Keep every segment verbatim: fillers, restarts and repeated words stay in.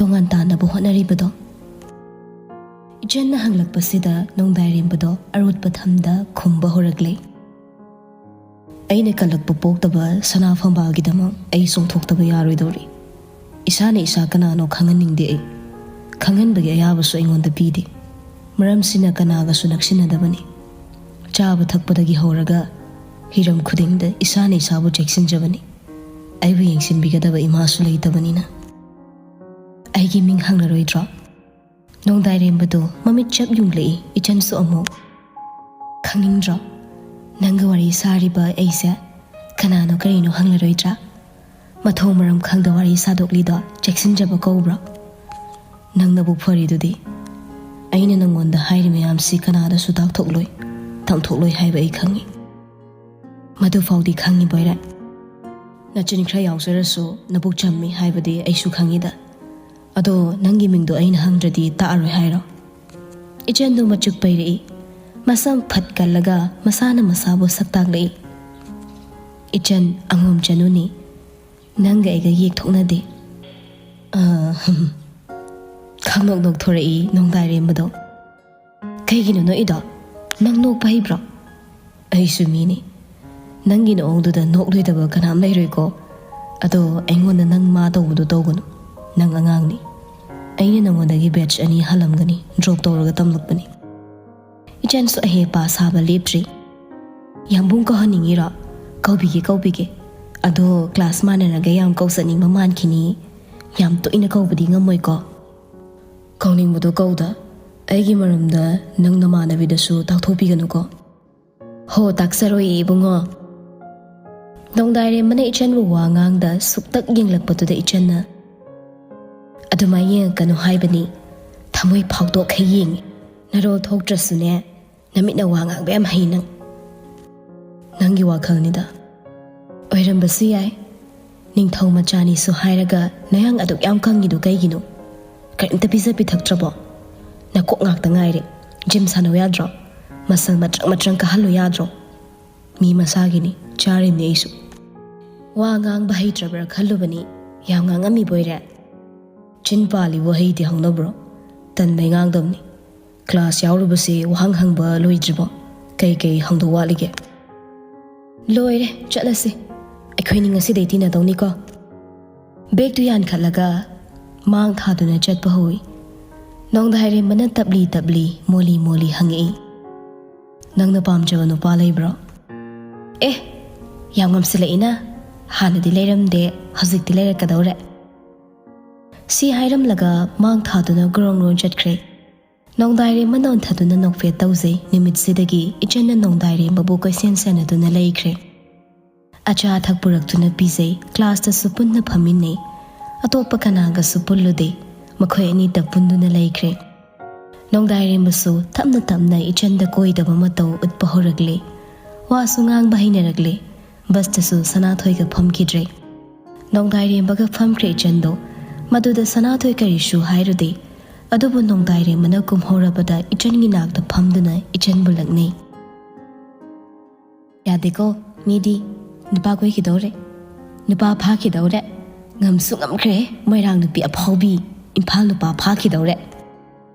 ꯇꯣꯉꯥꯟ ꯇꯥꯅꯕ ꯍꯣꯠꯅꯔꯤꯕꯗꯣ? ꯏꯆꯟꯅ ꯍꯪꯂꯛꯄꯁꯤꯗ ꯅꯣꯡꯗꯥꯏꯔꯦꯝꯕꯗꯣ ꯑꯔꯣꯠꯄ ꯊꯝꯗ ꯈꯨꯝꯕ ꯍꯧꯔꯛꯂꯦ꯫ ꯑꯩꯅ ꯀꯜꯂꯛꯄ ꯄꯣꯛꯇꯕ ꯁꯅꯥ ꯐꯝꯕꯥꯜꯒꯤꯗꯃꯛ ꯑꯩ ꯆꯣꯡꯊꯣꯛꯇꯕ ꯌꯥꯔꯣꯏꯗꯧꯔꯤ꯫ ꯏꯁꯥꯅ ꯏꯁꯥ ꯀꯅꯥꯅꯣ ꯈꯪꯍꯟꯅꯤꯡꯗꯦ ꯑꯩ꯫ ꯈꯪꯍꯟꯕꯒꯤ ꯑꯌꯥꯕꯁꯨ ꯑꯩꯉꯣꯟꯗ ꯄꯤꯗꯦ꯫ ꯃꯔꯝꯁꯤꯅ ꯀꯅꯥꯒꯁꯨ ꯅꯛꯁꯤꯟꯅꯗꯕꯅꯤ꯫ ꯆꯥꯕ ꯊꯛꯄꯗꯒꯤ ꯍꯧꯔꯒ ꯍꯤꯔꯝ ꯈꯨꯗꯤꯡꯗ ꯏꯁꯥꯅ ꯏꯁꯥꯕꯨ ꯆꯦꯛꯁꯤꯟꯖꯕꯅꯤ꯫ ꯑꯩꯕꯨ ꯌꯦꯡꯁꯤꯟꯕꯤꯒꯗꯕ ꯏꯃꯥꯁꯨ ꯂꯩꯇꯕꯅꯤꯅ꯫ ꯑꯩꯒꯤ ꯃꯤꯡ ꯍꯪꯂꯔꯣꯏꯗ꯭ꯔꯣ? ꯅꯣꯡꯗꯥꯏꯔꯦꯝꯕꯗꯨ ꯃꯃꯤꯠ ꯆꯞ ꯌꯨꯡꯂꯛꯏ, ꯏꯆꯟꯁꯨ ꯑꯃꯨꯛ꯫ ꯈꯪꯅꯤꯡꯗ꯭ꯔꯣ? ꯅꯪꯒ ꯋꯥꯔꯤ ꯁꯥꯔꯤꯕ ꯑꯩꯁꯦ ꯀꯅꯥꯅꯣ ꯀꯔꯤꯅꯣ ꯍꯪꯂꯔꯣꯏꯗ꯭ꯔꯥ? ꯃꯊꯣꯡ ꯃꯔꯝ ꯈꯪꯗ ꯋꯥꯔꯤ ꯁꯥꯗꯣꯛꯂꯤꯗꯣ ꯆꯦꯛꯁꯤꯟꯖꯕ ꯀꯧꯕ꯭ꯔꯣ? ꯅꯪꯅꯕꯨ ꯐꯔꯤꯗꯨꯗꯤ꯫ ꯑꯩꯅ ꯅꯪꯉꯣꯟꯗ ꯍꯥꯏꯔꯤ ꯃꯌꯥꯝꯁꯤ ꯀꯅꯥꯗꯁꯨ ꯇꯥꯛꯊꯣꯛꯂꯣꯏ, ꯇꯝꯊꯣꯛꯂꯣꯏ ꯍꯥꯏꯕ ꯑꯩ ꯈꯪꯉꯤ꯫ ꯃꯗꯨꯐꯥꯎꯗꯤ ꯈꯪꯉꯤ ꯕꯣꯏꯔꯦ꯫ ꯅꯆꯤꯟ ꯈꯔ ꯌꯥꯎꯖꯔꯁꯨ ꯅꯕꯨꯛ ꯆꯝꯃꯤ ꯍꯥꯏꯕꯗꯤ ꯑꯩꯁꯨ ꯈꯪꯉꯤꯗ꯫ ꯑꯗꯣ ꯅꯪꯒꯤ ꯃꯤꯡꯗꯣ ꯑꯩꯅ ꯍꯪꯗ꯭ꯔꯗꯤ ꯇꯥꯛꯑꯔꯣꯏ ꯍꯥꯏꯔꯣ? ꯏꯆꯟꯗꯨ ꯃꯆꯨꯛ ꯄꯩꯔꯛꯏ꯫ ꯃꯁꯝ ꯐꯠ ꯀꯜꯂꯒ ꯃꯁꯥꯅ ꯃꯁꯥꯕꯨ ꯁꯛ ꯇꯥꯛꯂꯛꯏ꯫ ꯏꯆꯟ ꯑꯉꯣꯝ ꯆꯅꯨꯅꯤ꯫ ꯅꯪꯒ ꯑꯩꯒ ꯌꯦꯛꯊꯣꯛꯅꯗꯦ꯫ ꯑ, ꯍꯝ꯫ ꯈꯪꯅꯣꯛ ꯅꯣꯛꯊꯣꯔꯛꯏ ꯅꯣꯡꯗꯥꯏꯔꯦꯝꯕꯗꯣ꯫ ꯀꯩꯒꯤꯅꯣ ꯅꯣꯛꯏꯗꯣ? ꯅꯪ ꯅꯣꯛꯄ ꯍꯩꯕ꯭ꯔꯣ? ꯑꯩꯁꯨ ꯃꯤꯅꯤ꯫ ꯅꯪꯒꯤ ꯅꯑꯣꯡꯗꯨꯗ ꯅꯣꯛꯂꯣꯏꯗꯕ ꯀꯅꯥꯝ ꯂꯩꯔꯣꯏꯀꯣ꯫ ꯑꯗꯣ ꯑꯩꯉꯣꯟꯗ ꯅꯪ ꯃꯥ ꯇꯧꯕꯗꯣ ꯇꯧꯒꯅꯨ꯫ ꯅꯪ ꯑꯉꯥꯡꯅꯤ꯫ ꯑꯩꯅ ꯅꯉꯣꯟꯗꯒꯤ batch ꯑꯅꯤ ꯍꯜꯂꯝꯒꯅꯤ, drop ꯇꯧꯔꯒ ꯇꯝꯂꯛꯄꯅꯤ꯫ ꯏꯆꯟꯁꯨ ꯑꯍꯦ ꯄꯥ ꯁꯥꯕ ꯂꯦꯞꯇ꯭ꯔꯤ꯫ ꯌꯥꯝꯕꯨꯡ ꯀꯧꯍꯟꯅꯤꯡꯉꯤꯔꯣ? ꯀꯧꯕꯤꯒꯦ, ꯀꯧꯕꯤꯒꯦ꯫ ꯑꯗꯣ class ꯃꯥꯟꯅꯔꯒ ꯌꯥꯝ ꯀꯧꯖꯅꯤꯡꯕ ꯃꯥꯟꯈꯤꯅꯤ꯫ ꯌꯥꯝ ꯇꯣꯏꯅ ꯀꯧꯕꯗꯤ ꯉꯝꯃꯣꯏꯀꯣ꯫ ꯀꯧꯅꯤꯡꯕꯗꯣ ꯀꯧꯗ, ꯑꯩꯒꯤ ꯃꯔꯝꯗ ꯅꯪ ꯅꯃꯥꯟꯅꯕꯤꯗꯁꯨ ꯇꯥꯛꯊꯣꯛꯄꯤꯒꯅꯨꯀꯣ꯫ ꯍꯣ, ꯇꯥꯛꯆꯔꯣꯏꯌꯦ ꯏꯕꯨꯡꯉꯣ꯫ ꯅꯣꯡꯗꯥꯏꯔꯦꯝꯕꯅ ꯏꯆꯟꯕꯨ ꯋꯥ ꯉꯥꯡꯗ ꯁꯨꯛꯇꯛ ꯌꯦꯡꯂꯛꯄꯗꯨꯗ ꯏꯆꯟꯅ, "ꯑꯗꯨꯃꯥꯏ ꯌꯦꯡꯉꯛꯀꯅꯨ ꯍꯥꯏꯕꯅꯤ꯫ ꯊꯃꯣꯏ ꯐꯥꯎꯗꯣꯛꯈꯩ ꯌꯦꯡꯉꯤ꯫ ꯅꯔꯣꯜ ꯊꯣꯛꯇ꯭ꯔꯁꯨꯅꯦ, ꯅꯃꯤꯠꯅ ꯋꯥ ꯉꯥꯡꯕ ꯌꯥꯝ ꯍꯩ ꯅꯪ꯫ ꯅꯪꯒꯤ ꯋꯥꯈꯜꯅꯤꯗ꯫ ꯑꯣꯏꯔꯝꯕꯁꯨ ꯌꯥꯏ꯫ ꯅꯤꯡꯊꯧ ꯃꯆꯥꯅꯤꯁꯨ ꯍꯥꯏꯔꯒ ꯅꯌꯥꯡ ꯑꯗꯨꯛ ꯌꯥꯝ ꯀꯪꯉꯤꯗꯨ ꯀꯩꯒꯤꯅꯣ? ꯀꯔꯤꯝꯇ ꯄꯤꯖ ꯄꯤꯊꯛꯇ꯭ꯔꯕꯣ? ꯅꯀꯣꯛ ꯉꯥꯛꯇ ꯉꯥꯏꯔꯦ꯫ Gym ꯁꯥꯟꯅꯧ ꯌꯥꯗ꯭ꯔꯣ? Muscle ꯃꯇ꯭ꯔꯪ ꯃꯇ꯭ꯔꯪ ꯀꯥꯍꯜꯂꯨ ꯌꯥꯗ꯭ꯔꯣ?" ꯃꯤ ꯃꯁꯥꯒꯤꯅꯤ, ꯆꯥꯔꯤꯅꯤ ꯑꯩꯁꯨ꯫ ꯋꯥ ꯉꯥꯡꯕ ꯍꯩꯇ꯭ꯔꯕ꯭ꯔꯥ ꯈꯜꯂꯨꯕꯅꯤ, ꯌꯥꯝ ꯉꯥꯡꯉꯝꯃꯤ ꯕꯣꯏꯔꯦ꯫ ꯆꯤꯟ ꯄꯥꯜꯂꯤ ꯋꯥꯍꯩꯗꯤ ꯍꯧꯅꯕ꯭ꯔꯣ? ꯇꯟꯕꯩ ꯉꯥꯡꯗꯕꯅꯤ꯫ ꯀ꯭ꯂꯥꯁ ꯌꯥꯎꯔꯨꯕꯁꯦ ꯋꯥꯍꯪ ꯍꯪꯕ ꯂꯣꯏꯗ꯭ꯔꯤꯕꯣ? ꯀꯩ ꯀꯩ ꯍꯪꯗꯧ ꯋꯥꯠꯂꯤꯒꯦ? ꯂꯣꯏꯔꯦ, ꯆꯠꯂꯁꯤ꯫ ꯑꯩꯈꯣꯏꯅꯤ ꯉꯁꯤꯗꯩ ꯇꯤꯟꯅꯗꯧꯅꯤꯀꯣ꯫ ꯕꯦꯒꯇꯨ ꯌꯥꯟꯈꯠꯂꯒ ꯃꯥꯡ ꯊꯥꯗꯨꯅ ꯆꯠꯄ ꯍꯧꯏ꯫ ꯅꯣꯡꯗꯥꯏꯔꯦꯝꯕꯅ ꯇꯞꯂꯤ ꯇꯞꯂꯤ, ꯃꯣꯂꯤ ꯃꯣꯂꯤ ꯍꯪꯉꯛꯏ, "ꯅꯪꯅ ꯄꯥꯝꯖꯕ ꯅꯨꯄꯥ ꯂꯩꯕ꯭ꯔꯣ?" "ꯑꯦ, ꯌꯥꯝ ꯉꯝꯁꯤꯜꯂꯛꯏꯅ꯫ ꯍꯥꯟꯅꯗꯤ ꯂꯩꯔꯝꯗꯦ, ꯍꯧꯖꯤꯛꯇꯤ ꯂꯩꯔꯛꯀꯗꯧꯔꯦ꯫" ꯁꯤ ꯍꯥꯏꯔꯝꯂꯒ ꯃꯥꯡ ꯊꯥꯗꯨꯅ ꯒ꯭ꯔꯣꯡ ꯒ꯭ꯔꯣꯡ ꯆꯠꯈ꯭ ꯅꯣꯡꯗꯥꯏꯔꯦꯝꯕ ꯅꯣꯟꯊꯗꯨꯅ ꯅꯣꯛꯐꯦꯠ ꯇꯧꯖꯩ꯫ ꯅꯨꯃꯤꯠꯁꯤꯗꯒꯤ ꯏꯆꯟꯅ ꯅꯣꯡꯗꯥꯏꯔꯦꯝꯕꯕꯨ ꯀꯣꯏꯁꯦꯟ ꯁꯦꯟꯅꯗꯨꯅ ꯂꯩꯈ꯭ꯔꯦ꯫ ꯑꯆꯥ ꯑꯊꯛ ꯄꯨꯔꯛꯇꯨꯅ ꯄꯤꯖꯩ꯫ ꯀ꯭ꯂꯥꯁꯇꯁꯨ ꯄꯨꯟꯅ ꯐꯝꯃꯤꯟꯅꯩ꯫ ꯑꯇꯣꯞꯄ ꯀꯅꯥꯒꯁꯨ ꯄꯨꯜꯂꯨꯗꯦ꯫ ꯃꯈꯣꯏ ꯑꯅꯤꯇ ꯄꯨꯟꯗꯨꯅ ꯂꯩꯈ꯭ꯔꯦ꯫ ꯅꯣꯡꯗꯥꯏꯔꯦꯝꯕꯁꯨ ꯇꯞꯅ ꯇꯞꯅ ꯏꯆꯟꯗ ꯀꯣꯏꯗꯕ ꯃꯇꯧ ꯎꯠꯄ ꯍꯧꯔꯛꯂꯦ꯫ ꯋꯥꯁꯨ ꯉꯥꯡꯕ ꯍꯩꯅꯔꯛꯂꯦ꯫ ꯕꯁꯇꯁꯨ ꯁꯅꯥꯊꯣꯏꯒ ꯐꯝꯈꯤꯗ꯭ꯔꯦ꯫ ꯅꯣꯡꯗꯥꯏꯔꯦꯝꯕꯒ ꯐꯝꯈ꯭ꯔꯦ ꯏꯆꯟꯗꯣ꯫ ꯃꯗꯨꯗ ꯁꯅꯥꯊꯣꯏ ꯀꯔꯤꯁꯨ ꯍꯥꯏꯔꯨꯗꯦ꯫ ꯑꯗꯨꯕꯨ ꯅꯣꯡꯗꯥꯏꯔꯦꯝꯕꯅ ꯀꯨꯝꯍꯧꯔꯕꯗ ꯏꯆꯟꯒꯤ ꯅꯥꯛꯇ ꯐꯝꯗꯨꯅ ꯏꯆꯟꯕꯨ ꯂꯛꯅꯩ꯫ "ꯌꯥꯗꯦꯀꯣ, ꯃꯤꯗꯤ ꯅꯨꯄꯥ ꯀꯣꯏꯈꯤꯗꯧꯔꯦ, ꯅꯨꯄꯥ ꯐꯥꯈꯤꯗꯧꯔꯦ꯫ ꯉꯝꯁꯨ ꯉꯝꯈ꯭ꯔꯦ, ꯃꯣꯏꯔꯥꯡ ꯅꯨꯄꯤ ꯑꯐꯥꯎꯕꯤ, ꯏꯝꯐꯥꯜ ꯅꯨꯄꯥ ꯐꯥꯈꯤꯗꯧꯔꯦ꯫"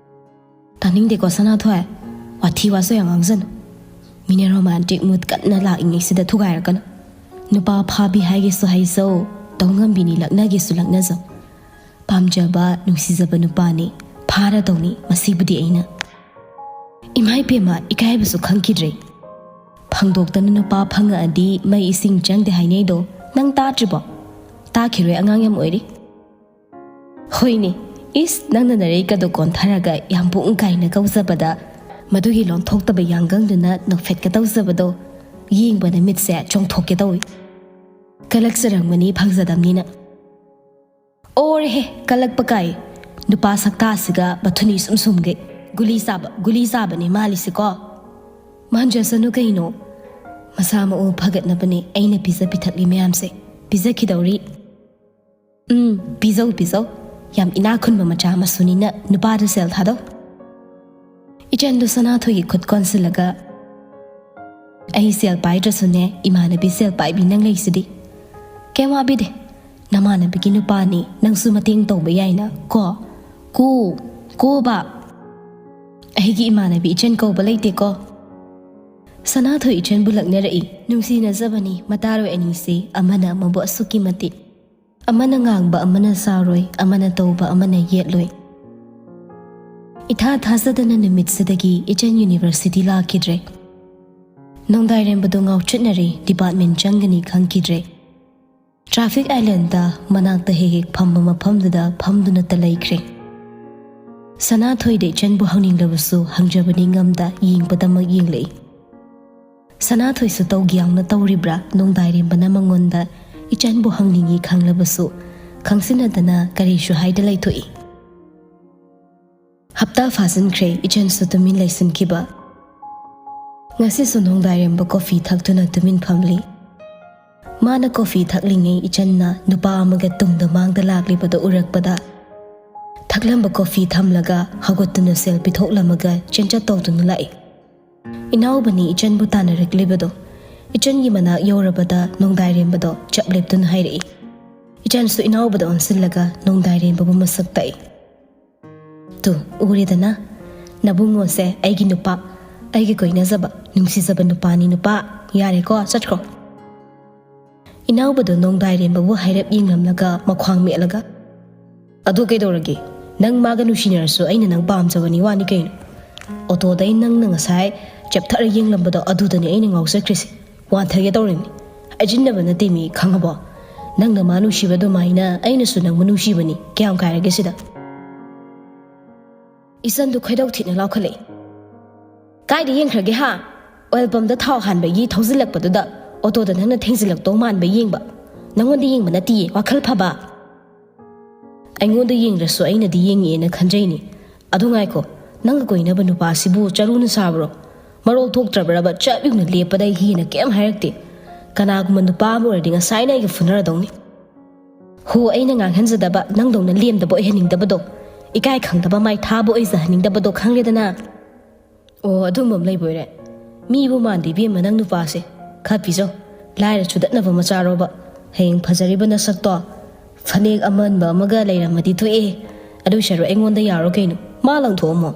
"ꯇꯥꯅꯤꯡꯗꯦꯀꯣ ꯁꯅꯥꯊꯣꯏ, ꯋꯥꯊꯤ ꯋꯥꯁꯨ ꯌꯥꯝ ꯉꯥꯡꯖꯅꯨ꯫ ꯃꯤꯅ romantic mood ꯀꯟꯅ ꯂꯥꯛꯏꯉꯩꯁꯤꯗ ꯊꯨꯒꯥꯏꯔꯛꯀꯅꯨ꯫ ꯅꯨꯄꯥ ꯐꯥꯕꯤ ꯍꯥꯏꯒꯦꯁꯨ ꯍꯥꯏꯖꯧ, ꯇꯧ ꯉꯝꯕꯤꯅꯤ ꯂꯛꯅꯒꯦꯁꯨ ꯂꯛꯅꯖꯧ꯫ ꯄꯥꯝꯖꯕ, ꯅꯨꯡꯁꯤꯖꯕ ꯅꯨꯄꯥꯅꯤ, ꯐꯥꯔꯗꯧꯅꯤ ꯃꯁꯤꯕꯨꯗꯤ ꯑꯩꯅ꯫" ꯏꯃꯥ ꯏꯄꯦꯝꯃ, ꯏꯀꯥꯏꯕꯁꯨ ꯈꯪꯈꯤꯗ꯭ꯔꯦ꯫ ꯐꯪꯗꯣꯛꯇꯅ ꯅꯨꯄꯥ ꯐꯪꯉꯛꯑꯗꯤ ꯃꯩ ꯏꯁꯤꯡ ꯆꯪꯗꯦ ꯍꯥꯏꯅꯩꯗꯣ ꯅꯪ ꯇꯥꯗ꯭ꯔꯤꯕꯣ? ꯇꯥꯈꯤꯔꯣꯏ, ꯑꯉꯥꯡ ꯌꯥꯝ ꯑꯣꯏꯔꯤ꯫ ꯍꯣꯏꯅꯦ, ꯏꯁ, ꯅꯪꯅ ꯅꯔꯩꯀꯗꯣ ꯀꯣꯟꯊꯔꯒ ꯌꯥꯝ ꯕꯨꯡ ꯀꯥꯏꯅ ꯀꯧꯖꯕꯗ ꯃꯗꯨꯒꯤ ꯂꯣꯟꯊꯣꯛꯇꯕ ꯌꯥꯡꯒꯪꯗꯨꯅ ꯅꯣꯛꯐꯦꯠꯀ ꯇꯧꯖꯕꯗꯣ ꯌꯦꯡꯕꯗ ꯃꯤꯠꯁꯦ ꯆꯣꯡꯊꯣꯛꯀꯦ ꯇꯧꯏ꯫ ꯀꯂꯛꯆꯔꯝꯒꯅꯤ ꯐꯪꯖꯗꯝꯅꯤꯅ꯫ ꯑꯣꯔꯦꯍꯦ, ꯀꯂꯛꯄ ꯀꯥꯏ꯫ ꯅꯨꯄꯥ ꯁꯛꯇꯥꯁꯤꯒ ꯃꯊꯨꯅꯤ ꯁꯨꯝ ꯁꯨꯝꯒꯩ꯫ ꯒꯨꯂꯤ ꯆꯥꯕ, ꯒꯨꯂꯤ ꯆꯥꯕꯅꯦ ꯃꯥꯜꯂꯤꯁꯤꯀꯣ꯫ ꯃꯥꯟꯖꯁꯅꯨ ꯀꯩꯅꯣ꯫ ꯃꯁꯥ ꯃꯎ ꯐꯒꯠꯅꯕꯅꯦ ꯑꯩꯅ ꯄꯤꯖ ꯄꯤꯊꯛꯂꯤ ꯃꯌꯥꯝꯁꯦ꯫ ꯄꯤꯖꯈꯤꯗꯧꯔꯤ꯫ ꯎꯝ, ꯄꯤꯖꯧ, ꯄꯤꯖꯧ꯫ ꯌꯥꯝ ꯏꯅꯥꯛ ꯈꯨꯟꯕ ꯃꯆꯥ ꯃꯁꯨꯅꯤꯅ ꯅꯨꯄꯥꯗ ꯁꯦꯜ ꯊꯥꯗꯧ꯫ ꯏꯆꯟꯗꯨ ꯁꯅꯥꯊꯣꯏꯒꯤ ꯈꯨꯠ ꯀꯣꯟꯁꯤꯜꯂꯒ, "ꯑꯩ ꯁꯦꯜ ꯄꯥꯏꯗ꯭ꯔꯁꯨꯅꯦ, ꯏꯃꯥꯟꯅꯕꯤ ꯁꯦꯜ ꯄꯥꯏꯕꯤ ꯅꯪ ꯂꯩꯁꯤꯗꯤ꯫ ꯀꯩꯝ ꯋꯥꯕꯤꯗꯦ꯫ ꯅꯃꯥꯟꯅꯕꯤꯒꯤ ꯅꯨꯄꯥꯅꯤ, ꯅꯪꯁꯨ ꯃꯇꯦꯡ ꯇꯧꯕ ꯌꯥꯏꯅ ꯀꯣ꯫ ꯀꯣ, ꯀꯣꯕ꯫ ꯑꯩꯒꯤ ꯏꯃꯥꯟꯅꯕꯤ ꯏꯆꯟ ꯀꯧꯕ ꯂꯩꯇꯦꯀꯣ꯫ ꯁꯅꯥꯊꯣꯏ ꯏꯆꯟꯕꯨ ꯂꯛꯅꯔꯛꯏ꯫ ꯅꯨꯡꯁꯤꯅꯖꯕꯅꯤ ꯃꯇꯥꯔꯣꯏ ꯑꯅꯤꯁꯦ, ꯑꯃꯅ ꯑꯃꯕꯨ ꯑꯁꯨꯛꯀꯤ ꯃꯇꯤꯛ꯫ ꯑꯃꯅ ꯉꯥꯡꯕ ꯑꯃꯅ ꯁꯥꯎꯔꯣꯏ, ꯑꯃꯅ ꯇꯧꯕ ꯑꯃꯅ ꯌꯦꯠꯂꯣꯏ꯫ ꯏꯊꯥ ꯊꯥꯖꯗꯅ ꯅꯨꯃꯤꯠꯁꯤꯗꯒꯤ ꯏꯆꯟ university ꯂꯥꯛꯈꯤꯗ꯭ꯔꯦ꯫ ꯅꯣꯡꯗꯥꯏꯔꯦꯝꯕꯗꯣ ꯉꯥꯎꯆꯠꯅꯔꯦ, department ꯆꯪꯒꯅꯤ ꯈꯪꯈꯤꯗ꯭ꯔꯦ꯫ Traffic islandꯇ ꯃꯅꯥꯛꯇ ꯍꯦꯛ ꯍꯦꯛ ꯐꯝꯕ ꯃꯐꯝꯗꯨꯗ ꯐꯝꯗꯨꯅꯇ ꯂꯩꯈ꯭ꯔꯦ꯫ ꯁꯅꯥꯊꯣꯏꯗ ꯏꯆꯟꯕꯨ ꯍꯪꯅꯤꯡꯂꯕꯁꯨ ꯍꯪꯖꯕꯗꯤ ꯉꯝꯗ ꯌꯦꯡꯕꯗꯃꯛ ꯌꯦꯡꯂꯛꯏ꯫ ꯁꯅꯥꯊꯣꯏꯁꯨ ꯇꯧꯒ꯭ꯌꯥꯡꯅ ꯇꯧꯔꯤꯕ꯭ꯔꯥ? ꯅꯣꯡꯗꯥꯏꯔꯦꯝꯕꯅ ꯃꯉꯣꯟꯗ ꯏꯆꯟꯕꯨ ꯍꯪꯅꯤꯡꯏ ꯈꯪꯂꯕꯁꯨ ꯈꯪꯁꯤꯟꯅꯗꯅ ꯀꯔꯤꯁꯨ ꯍꯥꯏꯗ ꯂꯩꯊꯣꯛꯏ꯫ ꯍꯞꯇꯥ ꯐꯥꯖꯤꯟꯈ꯭ꯔꯦ ꯏꯆꯟꯁꯨ ꯇꯨꯃꯤꯟ ꯂꯩꯁꯤꯟꯈꯤꯕ꯫ ꯉꯁꯤꯁꯨ ꯅꯣꯡꯗꯥꯏꯔꯦꯝꯕ coffee ꯊꯛꯇꯨꯅ ꯇꯨꯃꯤꯟ ꯐꯝꯂꯤ꯫ ꯃꯥꯅ coffee ꯊꯛꯂꯤꯉꯩ ꯏꯆꯟꯅ ꯅꯨꯄꯥ ꯑꯃꯒ ꯇꯨꯡꯗ ꯃꯥꯡꯗ ꯂꯥꯛꯂꯤꯕꯗꯨ ꯎꯔꯛꯄꯗ ꯊꯛꯂꯝꯕ coffee ꯊꯝꯂꯒ ꯍꯧꯒꯠꯇꯨꯅ ꯁꯦꯜ ꯄꯤꯊꯣꯛꯂꯝꯃꯒ ꯆꯦꯟꯆꯠ ꯇꯧꯗꯨꯅ ꯂꯥꯛꯏ꯫ ꯏꯅꯥꯎꯕꯅꯤ ꯏꯆꯟꯕꯨ ꯇꯥꯟꯅꯔꯛꯂꯤꯕꯗꯣ꯫ ꯏꯆꯟꯒꯤ ꯃꯅꯥꯛ ꯌꯧꯔꯕꯗ ꯅꯣꯡꯗꯥꯏꯔꯦꯝꯕꯗꯣ ꯆꯞ ꯂꯦꯞꯇꯨꯅ ꯍꯥꯏꯔꯛꯏ꯫ ꯏꯆꯟꯁꯨ ꯏꯅꯥꯎꯕꯗ ꯑꯣꯟꯁꯤꯜꯂꯒ ꯅꯣꯡꯗꯥꯏꯔꯦꯝꯕꯕꯨ ꯃꯁꯛ ꯇꯥꯛꯏ꯫ ꯇꯨ, ꯎꯔꯦꯗꯅ? ꯅꯕꯨꯡꯉꯣꯁꯦ ꯑꯩꯒꯤ ꯅꯨꯄꯥ, ꯑꯩꯒꯤ ꯀꯣꯏꯅꯖꯕ, ꯅꯨꯡꯁꯤꯖꯕ ꯅꯨꯄꯥꯅꯤ ꯅꯨꯄꯥ꯫ ꯌꯥꯔꯦꯀꯣ, ꯆꯠꯈ꯭ꯔꯣ꯫ ꯏꯅꯥꯎꯕꯗꯣ ꯅꯣꯡꯗꯥꯏꯔꯦꯝꯕꯕꯨ ꯍꯥꯏꯔꯞ ꯌꯦꯡꯂꯝꯂꯒ ꯃꯈ꯭ꯋꯥꯡ ꯃꯦꯠꯂꯒ, "ꯑꯗꯨ ꯀꯩꯗꯧꯔꯒꯦ? ꯅꯪ ꯃꯥꯒ ꯅꯨꯡꯁꯤꯅꯔꯁꯨ ꯑꯩꯅ ꯅꯪ ꯄꯥꯝꯖꯕꯅꯤ ꯋꯥꯅꯤ ꯀꯩꯅꯣ? ꯑꯣꯇꯣꯗꯩ ꯅꯪꯅ ꯉꯁꯥꯏ ꯆꯦꯞꯊꯔ ꯌꯦꯡꯂꯝꯕꯗꯣ ꯑꯗꯨꯗꯅꯦ ꯑꯩꯅ ꯉꯥꯎꯖꯈ꯭ꯔꯤꯁꯦ꯫ ꯋꯥꯟꯊꯒꯦ ꯇꯧꯔꯤꯅꯤ꯫ ꯍꯥꯏꯖꯤꯟꯅꯕ ꯅꯠꯇꯦ ꯃꯤ, ꯈꯪꯉꯕꯣ? ꯅꯪꯅ ꯃꯥ ꯅꯨꯡꯁꯤꯕ ꯑꯗꯨꯃꯥꯏꯅ ꯑꯩꯅꯁꯨ ꯅꯪꯕꯨ ꯅꯨꯡꯁꯤꯕꯅꯤ꯫ ꯀꯌꯥꯝ ꯀꯥꯏꯔꯒꯦ ꯁꯤꯗ?" ꯏꯆꯟꯗꯨ ꯈꯣꯏꯗꯧ ꯊꯤꯅ ꯂꯥꯎꯈꯠꯂꯛꯏ꯫ "ꯀꯥꯏꯗ ꯌꯦꯡꯈ꯭ꯔꯒꯦ ꯍꯥ? Oil pumpꯇ ꯊꯥꯎ ꯍꯥꯟꯕꯒꯤ ꯊꯧꯖꯤꯜꯂꯛꯄꯗꯨꯗ ꯑꯣꯇꯣꯗ ꯅꯪꯅ ꯊꯦꯡꯖꯤꯜꯂꯛꯇꯧ ꯃꯥꯟꯕ ꯌꯦꯡꯕ꯫ ꯅꯪꯉꯣꯟꯗ ꯌꯦꯡꯕ ꯅꯠꯇꯤꯌꯦ, ꯋꯥꯈꯜ ꯐꯕ꯫ ꯑꯩꯉꯣꯟꯗ ꯌꯦꯡꯗ꯭ꯔꯁꯨ ꯑꯩꯅꯗꯤ ꯌꯦꯡꯉꯤꯑꯦꯅ ꯈꯟꯖꯩꯅꯦ꯫ ꯑꯗꯨ ꯉꯥꯏꯈꯣ, ꯅꯪꯒ ꯀꯣꯏꯅꯕ ꯅꯨꯄꯥꯁꯤꯕꯨ ꯆꯔꯨꯅ ꯁꯥꯕ꯭ꯔꯣ? ꯃꯔꯣꯜ ꯊꯣꯛꯇ꯭ꯔꯕ꯭ꯔꯕ ꯆꯞ ꯌꯨꯡꯅ ꯂꯦꯞꯄꯗ ꯍꯦꯟꯅ ꯀꯩꯝ ꯍꯥꯏꯔꯛꯇꯦ? ꯀꯅꯥꯒꯨꯝꯕ ꯅꯨꯄꯥ ꯑꯃ ꯑꯣꯏꯔꯗꯤ ꯉꯁꯥꯏꯅ ꯑꯩꯒ ꯐꯨꯅꯔꯗꯧꯅꯤ꯫ ꯍꯣ, ꯑꯩꯅ ꯉꯥꯡꯍꯟꯖꯗꯕ, ꯅꯪꯗꯧꯅ ꯂꯦꯝꯗꯕ ꯑꯣꯏꯍꯟꯅꯤꯡꯗꯕꯗꯣ, ꯏꯀꯥꯏ ꯈꯪꯗꯕ ꯃꯥꯏꯊꯥꯕ ꯑꯣꯏꯖꯍꯟꯅꯤꯡꯗꯕꯗꯣ ꯈꯪꯂꯦꯗꯅ?" "ꯑꯣ, ꯑꯗꯨꯝꯕ ꯑꯃ ꯂꯩꯕꯣꯏꯔꯦ? ꯃꯤꯕꯨ ꯃꯥꯟꯗꯦ ꯏꯕꯦꯝꯃ ꯅꯪ ꯅꯨꯄꯥꯁꯦ꯫ ꯈꯔ ꯄꯤꯖꯧ, ꯂꯥꯏꯔ ꯆꯨꯗꯠꯅꯕ ꯃꯆꯥꯔꯣꯕ꯫ ꯍꯌꯦꯡ ꯐꯖꯔꯤꯕ ꯅꯁꯛꯇꯣ ꯐꯅꯦꯛ ꯑꯃꯟꯕ ꯑꯃꯒ ꯂꯩꯔꯝꯃꯗꯤ ꯊꯣꯛꯑꯦ꯫ ꯑꯗꯨ ꯁꯔꯨꯛ ꯑꯩꯉꯣꯟꯗ ꯌꯥꯔꯣ ꯀꯩꯅꯣ? ꯃꯥ ꯂꯪꯊꯣꯛꯑꯝꯃꯣ꯫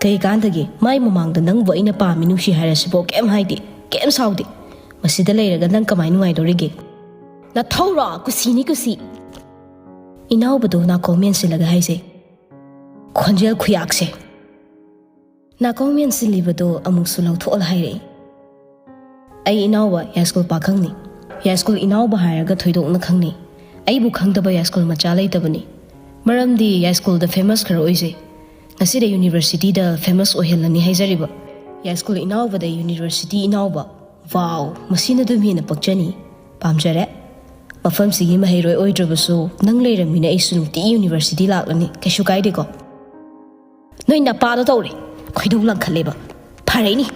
ꯀꯩ ꯀꯥꯟꯗꯒꯦ? ꯃꯥꯏ ꯃꯃꯥꯡꯗ ꯅꯪꯕꯨ ꯑꯩꯅ ꯄꯥꯝꯃꯤ, ꯅꯨꯡꯁꯤ ꯍꯥꯏꯔꯁꯤꯐꯥꯎ ꯀꯩꯝ ꯍꯥꯏꯗꯦ, ꯀꯩꯝ ꯁꯥꯎꯗꯦ꯫ ꯃꯁꯤꯗ ꯂꯩꯔꯒ ꯅꯪ ꯀꯃꯥꯏ ꯅꯨꯡꯉꯥꯏꯗꯧꯔꯤꯒꯦ? ꯅꯊꯧꯔꯣ? ꯀꯨꯁꯤꯅꯤ, ꯀꯨꯁꯤ꯫ ꯏꯅꯥꯎꯕꯗꯣ ꯅꯥꯀꯣꯡ ꯃꯦꯟꯁꯤꯜꯂꯒ ꯍꯥꯏꯖꯩ, ꯈꯣꯟꯖꯦꯜ ꯈꯨꯌꯥꯛꯁꯦ꯫ ꯅꯥꯀꯣꯡ ꯃꯦꯟꯁꯤꯜꯂꯤꯕꯗꯣ ꯑꯃꯨꯛꯁꯨ ꯂꯧꯊꯣꯛꯑ ꯍꯥꯏꯔꯛꯏ, ꯑꯩ ꯏꯅꯥꯎꯕ ꯌꯥꯏꯁ꯭ꯀꯨꯜ ꯄꯥꯈꯪꯅꯤ꯫ ꯌꯥꯏꯁ꯭ꯀꯨꯜ ꯏꯅꯥꯎꯕ ꯍꯥꯏꯔꯒ ꯊꯣꯏꯗꯣꯛꯅ ꯈꯪꯅꯩ꯫ ꯑꯩꯕꯨ ꯈꯪꯗꯕ ꯌꯥꯏꯁ꯭ꯀꯨꯜ ꯃꯆꯥ ꯂꯩꯇꯕꯅꯤ꯫ ꯃꯔꯝꯗꯤ ꯌꯥꯏꯁ꯭ꯀꯨꯜꯗ famous ꯈꯔ ꯑꯣꯏꯖꯩ꯫ ꯉꯁꯤꯗ universityꯗ famous ꯑꯣꯏꯍꯜꯂꯅꯤ ꯍꯥꯏꯖꯔꯤꯕ꯫ ꯌꯥꯏꯁ꯭ꯀꯨꯜ ꯏꯅꯥꯎꯕꯗ university ꯏꯅꯥꯎꯕ꯫ Wow, ꯃꯁꯤꯅ ꯑꯗꯨꯝ ꯍꯦꯟꯅ ꯄꯛꯆꯅꯤ꯫ ꯄꯥꯝꯖꯔꯦ꯫ ꯃꯐꯝꯁꯤꯒꯤ ꯃꯍꯩꯔꯣꯏ ꯑꯣꯏꯗ꯭ꯔꯕꯁꯨ ꯅꯪ ꯂꯩꯔꯝꯃꯤꯅ ꯑꯩꯁꯨ ꯅꯨꯡꯇꯤꯒꯤ university ꯂꯥꯛꯂꯅꯤ꯫ ꯀꯩꯁꯨ ꯀꯥꯏꯗꯦꯀꯣ? ꯅꯣꯏ ꯅꯄꯥꯗꯣ ꯇꯧꯔꯦ꯫ ꯈꯣꯏꯗꯧ ꯂꯪꯈꯠꯂꯦꯕ꯫ ꯐꯔꯛꯏꯅꯤ꯫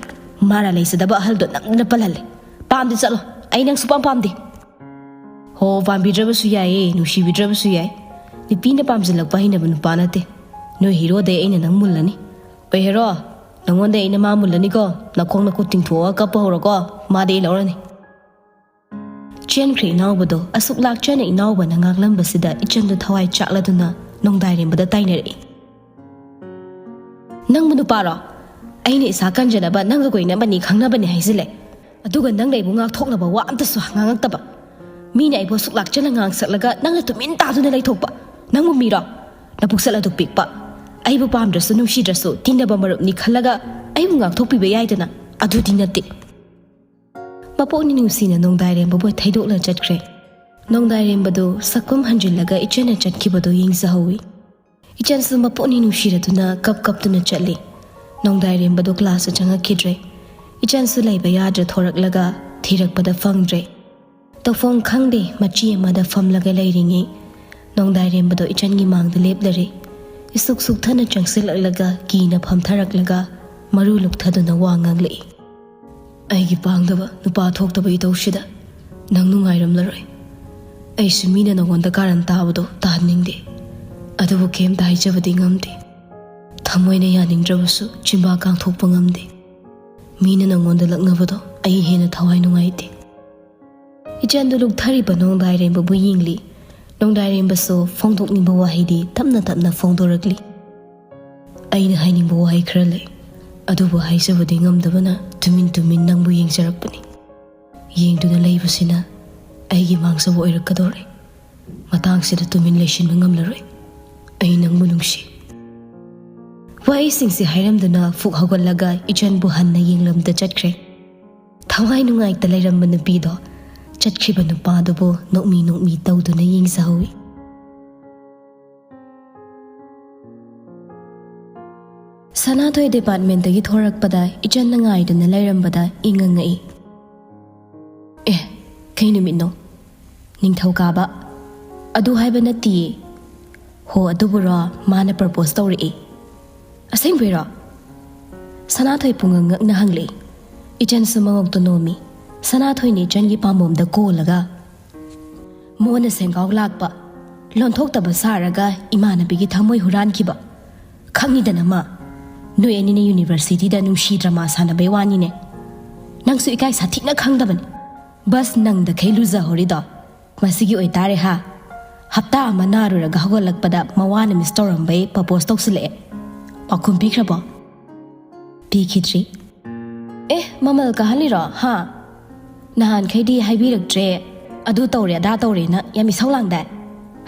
ꯃꯥꯅ ꯂꯩꯖꯗꯕ ꯑꯍꯜꯗꯣ ꯅꯪꯅ ꯄꯜꯍꯜꯂꯦ꯫ ꯄꯥꯝꯗꯦ, ꯆꯠꯂꯣ꯫ ꯑꯩ ꯅꯪ ꯁꯨꯄꯥꯝ ꯄꯥꯝꯗꯦ꯫ ꯍꯣ, ꯄꯥꯝꯕꯤꯗ꯭ꯔꯕꯁꯨ ꯌꯥꯏꯌꯦ, ꯅꯨꯡꯁꯤꯕꯤꯗ꯭ꯔꯕꯁꯨ ꯌꯥꯏ꯫ ꯅꯨꯄꯤꯅ ꯄꯥꯝꯁꯤꯜꯂꯛꯄ ꯍꯩꯅꯕ ꯅꯨꯄꯥ ꯅꯠꯇꯦ꯫ ꯅꯣꯏ ꯍꯤꯔꯣꯗꯩ ꯑꯩꯅ ꯅꯪ ꯃꯨꯜꯂꯅꯤ꯫ ꯑꯣꯏ ꯍꯦꯔꯣ, ꯅꯪꯉꯣꯟꯗꯩ ꯑꯩꯅ ꯃꯥ ꯃꯨꯜꯂꯅꯤꯀꯣ꯫ ꯅꯈꯣꯡ ꯅꯈꯨꯠ ꯇꯤꯡꯊꯣꯛꯑꯒ ꯀꯞꯄ ꯍꯧꯔꯣꯀꯣ꯫ ꯃꯥꯗꯤ ꯑꯩ ꯂꯧꯔꯅꯤ꯫ ꯆꯦꯟꯈ꯭ꯔꯦ ꯏꯅꯥꯎꯕꯗꯣ꯫ ꯑꯁꯨꯛ ꯂꯥꯛꯆꯅ ꯏꯅꯥꯎꯕꯅ ꯉꯥꯡꯂꯝꯕꯁꯤꯗ ꯏꯆꯟꯗꯨ ꯊꯋꯥꯏ ꯆꯥꯛꯂꯗꯨꯅ ꯅꯣꯡꯗꯥꯏꯔꯦꯝꯕꯗ ꯇꯥꯏꯅꯔꯛꯏ꯫ ꯅꯪꯕꯨ ꯅꯨꯄꯥꯔꯣ? ꯑꯩꯅ ꯏꯁꯥ ꯀꯟꯖꯅꯕ ꯅꯪꯒ ꯀꯣꯏꯅꯕꯅꯤ ꯈꯪꯅꯕꯅꯤ ꯍꯥꯏꯖꯤꯜꯂꯦ꯫ ꯑꯗꯨꯒ ꯅꯪꯅ ꯑꯩꯕꯨ ꯉꯥꯛꯊꯣꯛꯅꯕ ꯋꯥ ꯑꯝꯇꯁꯨ ꯉꯥꯡꯉꯛꯇꯕ꯫ ꯃꯤꯅ ꯑꯩꯕꯨ ꯑꯁꯨꯛ ꯂꯥꯛꯆꯅ ꯉꯥꯡꯁꯛꯂꯒ ꯅꯪꯅ ꯇꯨꯃꯤꯟ ꯇꯥꯗꯨꯅ ꯂꯩꯊꯣꯛꯄ꯫ ꯅꯪꯕꯨ ꯃꯤꯔꯣ? ꯅꯄꯨꯛꯆꯠ ꯑꯗꯨ ꯄꯤꯛꯄ꯫ ꯑꯩꯕꯨ ꯄꯥꯝꯗ꯭ꯔꯁꯨ ꯅꯨꯡꯁꯤꯗ꯭ꯔꯁꯨ ꯇꯤꯟꯅꯕ ꯃꯔꯨꯞꯅꯤ ꯈꯜꯂꯒ ꯑꯩꯕꯨ ꯉꯥꯛꯊꯣꯛꯄꯤꯕ ꯌꯥꯏꯗꯅ꯫ ꯑꯗꯨꯗꯤ ꯅꯠꯇꯦ꯫ ꯃꯄꯣꯛꯅꯤ ꯅꯨꯡꯁꯤꯅ ꯅꯣꯡꯗꯥꯏꯔꯦꯝꯕꯕꯨ ꯊꯩꯗꯣꯛꯂ ꯆꯠꯈ꯭ꯔꯦ꯫ ꯅꯣꯡꯗꯥꯏꯔꯦꯝꯕꯗꯨ ꯁꯛꯐꯝ ꯍꯟꯖꯤꯜꯂꯒ ꯏꯆꯟꯅ ꯆꯠꯈꯤꯕꯗꯨ ꯌꯦꯡꯖꯍꯧꯏ꯫ ꯏꯆꯟꯁꯨ ꯃꯄꯣꯛꯅꯤ ꯅꯨꯡꯁꯤꯔꯗꯨꯅ ꯀꯞ ꯀꯞꯇꯨꯅ ꯆꯠꯂꯤ꯫ ꯅꯣꯡꯗꯥꯏꯔꯦꯝꯕꯗꯨ classꯇ ꯆꯪꯉꯛꯈꯤꯗ꯭ꯔꯦ꯫ ꯏꯆꯟꯁꯨ ꯂꯩꯕ ꯌꯥꯗ꯭ꯔ ꯊꯣꯔꯛꯂꯒ ꯊꯤꯔꯛꯄꯗ ꯐꯪꯗ꯭ꯔꯦ꯫ ꯇꯧꯐꯝ ꯈꯪꯗꯦ, ꯃꯆꯤ ꯑꯃꯗ ꯐꯝꯂꯒ ꯂꯩꯔꯤꯉꯩ ꯅꯣꯡꯗꯥꯏꯔꯦꯝꯕꯗꯣ ꯏꯆꯟꯒꯤ ꯃꯥꯡꯗ ꯂꯦꯞꯂꯔꯦ꯫ ꯏꯁꯨꯛ ꯁꯨꯛꯊꯅ ꯆꯪꯁꯤꯜꯂꯛꯂꯒ ꯀꯤꯅ ꯐꯝꯊꯔꯛꯂꯒ ꯃꯔꯨ ꯂꯨꯛꯊꯗꯨꯅ ꯋꯥ ꯉꯥꯡꯂꯛꯏ꯫ ꯑꯩꯒꯤ ꯄꯥꯡꯗꯕ ꯅꯨꯄꯥ ꯊꯣꯛꯇꯕ ꯏꯇꯧꯁꯤꯗ ꯅꯪ ꯅꯨꯡꯉꯥꯏꯔꯝꯂꯔꯣꯏ꯫ ꯑꯩꯁꯨ ꯃꯤꯅ ꯅꯉꯣꯟꯗ ꯀꯥꯔꯟ ꯇꯥꯕꯗꯣ ꯇꯥꯍꯟꯅꯤꯡꯗꯦ꯫ ꯑꯗꯨꯕꯨ ꯀꯩꯝꯇ ꯍꯥꯏꯖꯕꯗꯤ ꯉꯝꯗꯦ꯫ ꯊꯃꯣꯏꯅ ꯌꯥꯅꯤꯡꯗ꯭ꯔꯕꯁꯨ ꯆꯤꯟꯕꯥ ꯀꯥꯡꯊꯣꯛꯄ ꯉꯝꯗꯦ꯫ ꯃꯤꯅ ꯅꯉꯣꯟꯗ ꯂꯛꯅꯕꯗꯣ ꯑꯩ ꯍꯦꯟꯅ ꯊꯋꯥꯏ ꯅꯨꯡꯉꯥꯏꯇꯦ꯫ ꯏꯆꯟꯗꯨ ꯂꯨꯛꯊꯔꯤꯕ ꯅꯣꯡꯗꯥꯏꯔꯦꯝꯕꯕꯨ ꯌꯦꯡꯂꯤ꯫ ꯅꯣꯡꯗꯥꯏꯔꯦꯝꯕꯁꯨ ꯐꯣꯡꯗꯣꯛꯅꯤꯡꯕ ꯋꯥꯍꯩꯗꯤ ꯇꯞꯅ ꯇꯞꯅ ꯐꯣꯡꯗꯣꯔꯛꯂꯤ꯫ ꯑꯩꯅ ꯍꯥꯏꯅꯤꯡꯕ ꯋꯥꯍꯩ ꯈꯔ ꯂꯩ, ꯑꯗꯨꯕꯨ ꯍꯥꯏꯖꯕꯗꯤ ꯉꯝꯗꯕꯅ ꯇꯨꯃꯤꯟ ꯇꯨꯃꯤꯟ ꯅꯪꯕꯨ ꯌꯦꯡꯖꯔꯛꯄꯅꯤ꯫ ꯌꯦꯡꯗꯨꯅ ꯂꯩꯕꯁꯤꯅ ꯑꯩꯒꯤ ꯃꯥꯡꯖꯕ ꯑꯣꯏꯔꯛꯀꯗꯧꯔꯦ꯫ ꯃꯇꯥꯡꯁꯤꯗ ꯇꯨꯃꯤꯟ ꯂꯩꯁꯤꯟꯕ ꯉꯝꯂꯔꯣꯏ꯫ ꯑꯩ ꯅꯪꯕꯨ ꯅꯨꯡꯁꯤ꯫ ꯋꯥꯍꯩꯁꯤꯡꯁꯤ ꯍꯥꯏꯔꯝꯗꯨꯅ ꯐꯨꯛ ꯍꯧꯒꯠꯂꯒ ꯏꯆꯟꯕꯨ ꯍꯟꯅ ꯌꯦꯡꯂꯝꯗ ꯆꯠꯈ꯭ꯔꯦ꯫ ꯊꯋꯥꯏ ꯅꯨꯡꯉꯥꯏꯇ ꯂꯩꯔꯝꯕ ꯅꯨꯄꯤꯗꯣ ꯆꯠꯈꯤꯕ ꯅꯨꯄꯥꯗꯨꯕꯨ ꯅꯣꯛꯃꯤ ꯅꯣꯛꯃꯤ ꯇꯧꯗꯨꯅ ꯌꯦꯡꯖꯍꯧꯏ꯫ ꯁꯅꯥꯊꯣꯏ ꯗꯤꯄꯥꯔꯠꯃꯦꯟꯇꯒꯤ ꯊꯣꯔꯛꯄꯗ ꯏꯆꯟꯅ ꯉꯥꯏꯗꯨꯅ ꯂꯩꯔꯝꯕꯗ ꯏꯉꯛ ꯉꯛꯏ꯫ "ꯑꯦ, ꯀꯩ ꯅꯨꯃꯤꯠꯅꯣ? ꯅꯤꯡꯊꯧꯀꯥꯕ?" "ꯑꯗꯨ ꯍꯥꯏꯕ ꯅꯠꯇꯤꯌꯦ꯫" "ꯍꯣ, ꯑꯗꯨꯕꯨꯔꯣ? ꯃꯥꯅ ꯄ꯭ꯔꯄꯣꯁ ꯇꯧꯔꯛꯏ꯫" "ꯑꯁꯦꯡꯕꯩꯔꯣ?" ꯁꯅꯥꯊꯣꯏ ꯄꯨꯡꯉꯛ ꯉꯛꯅ ꯍꯪꯂꯛꯏ꯫ ꯏꯆꯟꯁꯨ ꯃꯉꯣꯛꯇꯣ ꯅꯣꯝꯃꯤ꯫ ꯁꯅꯥꯊꯣꯏꯅ ꯏꯆꯟꯒꯤ ꯄꯥꯝꯕꯣꯝꯗ ꯀꯣꯜꯂꯒ, "ꯃꯣꯟꯅ ꯁꯦꯡꯒꯥꯎ ꯂꯥꯛꯄ, ꯂꯣꯟꯊꯣꯛꯇꯕ ꯁꯥꯔꯒ ꯏꯃꯥꯟꯅꯕꯤꯒꯤ ꯊꯃꯣꯏ ꯍꯨꯔꯥꯟꯈꯤꯕ꯫ ꯈꯪꯉꯤꯗꯅ ꯃꯥ꯫ ꯅꯣꯏ ꯑꯅꯤꯅ ꯌꯨꯅꯤꯚꯔꯁꯤꯇꯤꯗ ꯅꯨꯡꯁꯤ ꯗ꯭ꯔꯃꯥ ꯁꯥꯟꯅꯕꯩ ꯋꯥꯅꯤꯅꯦ꯫ ꯅꯪꯁꯨ ꯏꯀꯥꯏ ꯁꯥꯊꯤꯅ ꯈꯪꯗꯕꯅꯤ꯫ ꯕꯁ ꯅꯪꯗꯈꯩ ꯂꯨꯖꯍꯧꯔꯤꯗꯣ ꯃꯁꯤꯒꯤ ꯑꯣꯏꯇꯥꯔꯦ ꯍꯥ꯫ ꯍꯞꯇꯥ ꯑꯃ ꯅꯥꯔꯨꯔꯒ ꯍꯧꯒꯠꯂꯛꯄꯗ ꯃꯋꯥꯅ ꯃꯤꯁ ꯇꯧꯔꯝꯕꯩ ꯄ꯭ꯔꯄꯣꯁ ꯇꯧꯁꯤꯜꯂꯛꯑꯦ꯫ ꯄꯥꯎꯈꯨꯝ ꯄꯤꯈ꯭ꯔꯕꯣ?" "ꯄꯤꯈꯤꯗ꯭ꯔꯤ꯫" "ꯑꯦ, ꯃꯃꯜ ꯀꯥꯍꯜꯂꯤꯔꯣ ꯍꯥ? ꯅꯍꯥꯟꯈꯩꯗꯤ ꯍꯥꯏꯕꯤꯔꯛꯇ꯭ꯔꯦ, ꯑꯗꯨ ꯇꯧꯔꯦ ꯑꯗꯥ ꯇꯧꯔꯦꯅ ꯌꯥꯝ ꯏꯁꯧ ꯂꯥꯡꯗꯥꯏ?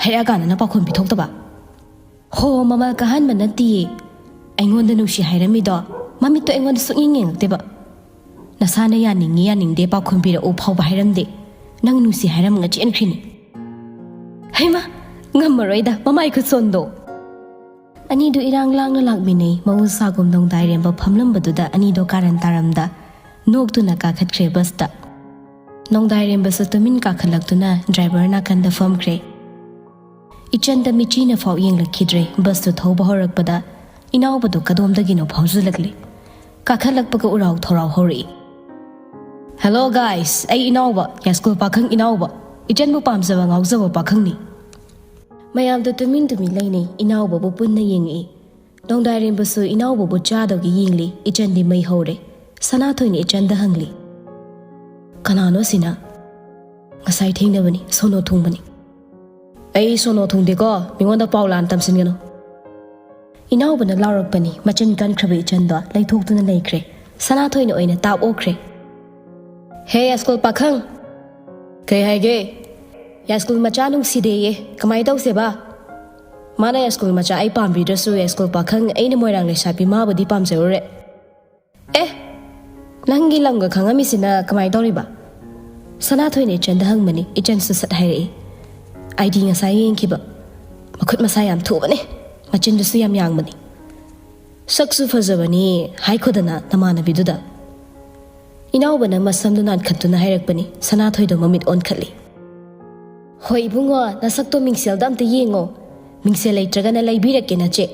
ꯍꯥꯏꯔꯛꯑꯀꯥꯟꯗꯅ ꯄꯥꯎꯈꯨꯝ ꯄꯤꯊꯣꯛꯇꯕ?" "ꯍꯣ, ꯃꯃꯜ ꯀꯥꯍꯟꯕ ꯅꯠꯇꯤꯌꯦ꯫ ꯑꯩꯉꯣꯟꯗ ꯅꯨꯡꯁꯤ ꯍꯥꯏꯔꯝꯃꯤꯗꯣ ꯃꯃꯤꯠꯇꯣ ꯑꯩꯉꯣꯟꯗ ꯁꯨꯛꯌꯦꯡ ꯌꯦꯡꯉꯛꯇꯦꯕ꯫ ꯅꯁꯥꯅ ꯌꯥꯅꯤꯡꯉꯤ ꯌꯥꯅꯤꯡꯗꯦ ꯄꯥꯎꯈꯨꯝ ꯄꯤꯔꯛꯎ ꯐꯥꯎꯕ ꯍꯥꯏꯔꯝꯗꯦ꯫ ꯅꯪ ꯅꯨꯡꯁꯤ ꯍꯥꯏꯔꯝꯃꯒ ꯆꯦꯟꯈ꯭ꯔꯤꯅꯤ꯫" ꯍꯩꯃꯥ, ꯉꯝꯃꯔꯣꯏꯗ ꯃꯃꯥꯏ ꯈꯨꯠꯁꯣꯟꯗꯣ꯫ ꯑꯅꯤꯗꯨ ꯏꯔꯥꯡ ꯂꯥꯡꯅ ꯂꯥꯛꯃꯤꯟꯅꯩ꯫ ꯃꯍꯧꯁꯥꯒꯨꯝ ꯅꯣꯡꯗꯥꯏꯔꯦꯝꯕ ꯐꯝꯂꯝꯕꯗꯨꯗ ꯑꯅꯤꯗꯣ ꯀꯥꯔꯟ ꯇꯥꯔꯝꯗ ꯅꯣꯛꯇꯨꯅ ꯀꯥꯈꯠꯈ꯭ꯔꯦ ꯕꯁꯇ꯫ ꯅꯣꯡꯗꯥꯏꯔꯦꯝꯕꯁꯨ ꯇꯨꯃꯤꯟ ꯀꯥꯈꯠꯂꯛꯇꯨꯅ ꯗ꯭ꯔꯥꯏꯚꯔ ꯅꯥꯀꯟꯗ ꯐꯝꯈ꯭ꯔꯦ꯫ ꯏꯆꯟꯗ ꯃꯤꯆꯤꯅ ꯐꯥꯎ ꯌꯦꯡꯂꯛꯈꯤꯗ꯭ꯔꯦ꯫ ꯕꯁꯇꯨ ꯊꯧꯕ ꯍꯧꯔꯛꯄꯗ ꯏꯅꯥꯎꯕꯗꯨ ꯀꯗꯣꯝꯗꯒꯤꯅꯣ ꯐꯥꯎꯖꯤꯜꯂꯛꯂꯤ꯫ ꯀꯥꯈꯠꯂꯛꯄꯒ ꯎꯔꯥꯎ ꯊꯧꯔꯥꯎ ꯍꯧꯔꯛꯏ꯫ "Hello guys, ꯑꯩ ꯏꯅꯥꯎꯕ, ꯌꯥꯏꯁ꯭ꯀꯨꯜ ꯄꯥꯈꯪ ꯏꯅꯥꯎꯕ, ꯏꯆꯟꯕꯨ ꯄꯥꯝꯖꯕ ꯉꯥꯎꯖꯕ ꯄꯥꯈꯪꯅꯤ꯫" ꯃꯌꯥꯝꯗꯣ ꯇꯨꯃꯤꯟ ꯇꯨꯃꯤꯟ ꯂꯩꯅꯩ꯫ ꯏꯅꯥꯎꯕꯕꯨ ꯄꯨꯟꯅ ꯌꯦꯡꯉꯛꯏ꯫ ꯅꯣꯡꯗꯥꯏꯔꯦꯝꯕꯁꯨ ꯏꯅꯥꯎꯕꯕꯨ ꯆꯥꯗꯧꯒꯤ ꯌꯦꯡꯂꯤ꯫ ꯏꯆꯟꯗꯤ ꯃꯩ ꯍꯧꯔꯦ꯫ ꯁꯅꯥꯊꯣꯏꯅ ꯏꯆꯟꯗ ꯍꯪꯂꯤ, "ꯀꯅꯥꯅꯣ ꯑꯁꯤꯅ?" "ꯉꯁꯥꯏ ꯊꯦꯡꯅꯕꯅꯤ, ꯁꯣꯅꯣ ꯊꯨꯡꯕꯅꯤ꯫" ꯑꯩ ꯁꯣꯅꯣ ꯊꯨꯡꯗꯦꯀꯣ, ꯃꯤꯉꯣꯟꯗ ꯄꯥꯎ ꯂꯥꯟ ꯇꯝꯁꯤꯟꯒꯅꯨ꯫ ꯏꯅꯥꯎꯕꯅ ꯂꯥꯎꯔꯛꯄꯅꯤ꯫ ꯃꯆꯤꯟ ꯀꯟꯈ꯭ꯔꯕ ꯏꯆꯟꯗꯣ ꯂꯩꯊꯣꯛꯇꯨꯅ ꯂꯩꯈ꯭ꯔꯦ꯫ ꯁꯅꯥꯊꯣꯏꯅ ꯑꯣꯏꯅ ꯇꯥꯞ ꯑꯣꯛꯈ꯭ꯔꯦ꯫ "ꯍꯦ ꯌꯥꯏꯁ꯭ꯀꯨꯜ ꯄꯥꯈꯪ!" "ꯀꯩ ꯍꯥꯏꯒꯦ?" "ꯌꯥꯏꯁ꯭ꯀꯨꯜ ꯃꯆꯥ ꯅꯨꯡꯁꯤꯗꯦꯌꯦ, ꯀꯃꯥꯏ ꯇꯧꯁꯦꯕ?" "ꯃꯥꯅ ꯌꯥꯏꯁ꯭ꯀꯨꯜ ꯃꯆꯥ ꯑꯩ ꯄꯥꯝꯕꯤꯗ꯭ꯔꯁꯨ, ꯌꯥꯏꯁ꯭ꯀꯨꯜ ꯄꯥꯈꯪ ꯑꯩꯅ ꯃꯣꯏꯔꯥꯡ ꯂꯩꯁꯥꯕꯤ ꯃꯥꯕꯨꯗꯤ ꯄꯥꯝꯖꯔꯨꯔꯦ꯫" "ꯑꯦ, ꯅꯪꯒꯤ ꯂꯝꯒ ꯈꯪꯉꯝꯃꯤꯁꯤꯅ ꯀꯃꯥꯏ ꯇꯧꯔꯤꯕ?" ꯁꯅꯥꯊꯣꯏꯅ ꯏꯆꯟꯗ ꯍꯪꯕꯅꯤ꯫ ꯏꯆꯟꯁꯨ ꯁꯠ ꯍꯥꯏꯔꯛꯏ꯫ ꯑꯥꯏ ꯗꯤ ꯉꯁꯥꯏ ꯌꯦꯡꯈꯤꯕ꯫ ꯃꯈꯨꯠ ꯃꯁꯥ ꯌꯥꯝ ꯊꯨꯕꯅꯦ, ꯃꯆꯤꯟꯗꯨꯁꯨ ꯌꯥꯝ ꯌꯥꯡꯕꯅꯤ꯫ "ꯁꯛꯁꯨ ꯐꯖꯕꯅꯤ ꯍꯥꯏꯈꯣꯗꯅ ꯅꯃꯥꯟꯅꯕꯤꯗꯨꯗ꯫" ꯏꯅꯥꯎꯕꯅ ꯃꯁꯝꯗꯨ ꯅꯥꯟꯈꯠꯇꯨꯅ ꯍꯥꯏꯔꯛꯄꯅꯤ꯫ ꯁꯅꯥꯊꯣꯏꯗꯣ ꯃꯃꯤꯠ ꯑꯣꯟꯈꯠꯂꯤ꯫ "ꯍꯣꯏ ꯏꯕꯨꯡꯉꯣ, ꯅꯁꯛꯇꯣ ꯃꯤꯡꯁꯦꯜꯗ ꯑꯝꯇ ꯌꯦꯡꯉꯣ꯫ ꯃꯤꯡꯁꯦꯜ ꯂꯩꯇ꯭ꯔꯒꯅ ꯂꯩꯕꯤꯔꯛꯀꯦ ꯅꯆꯦ꯫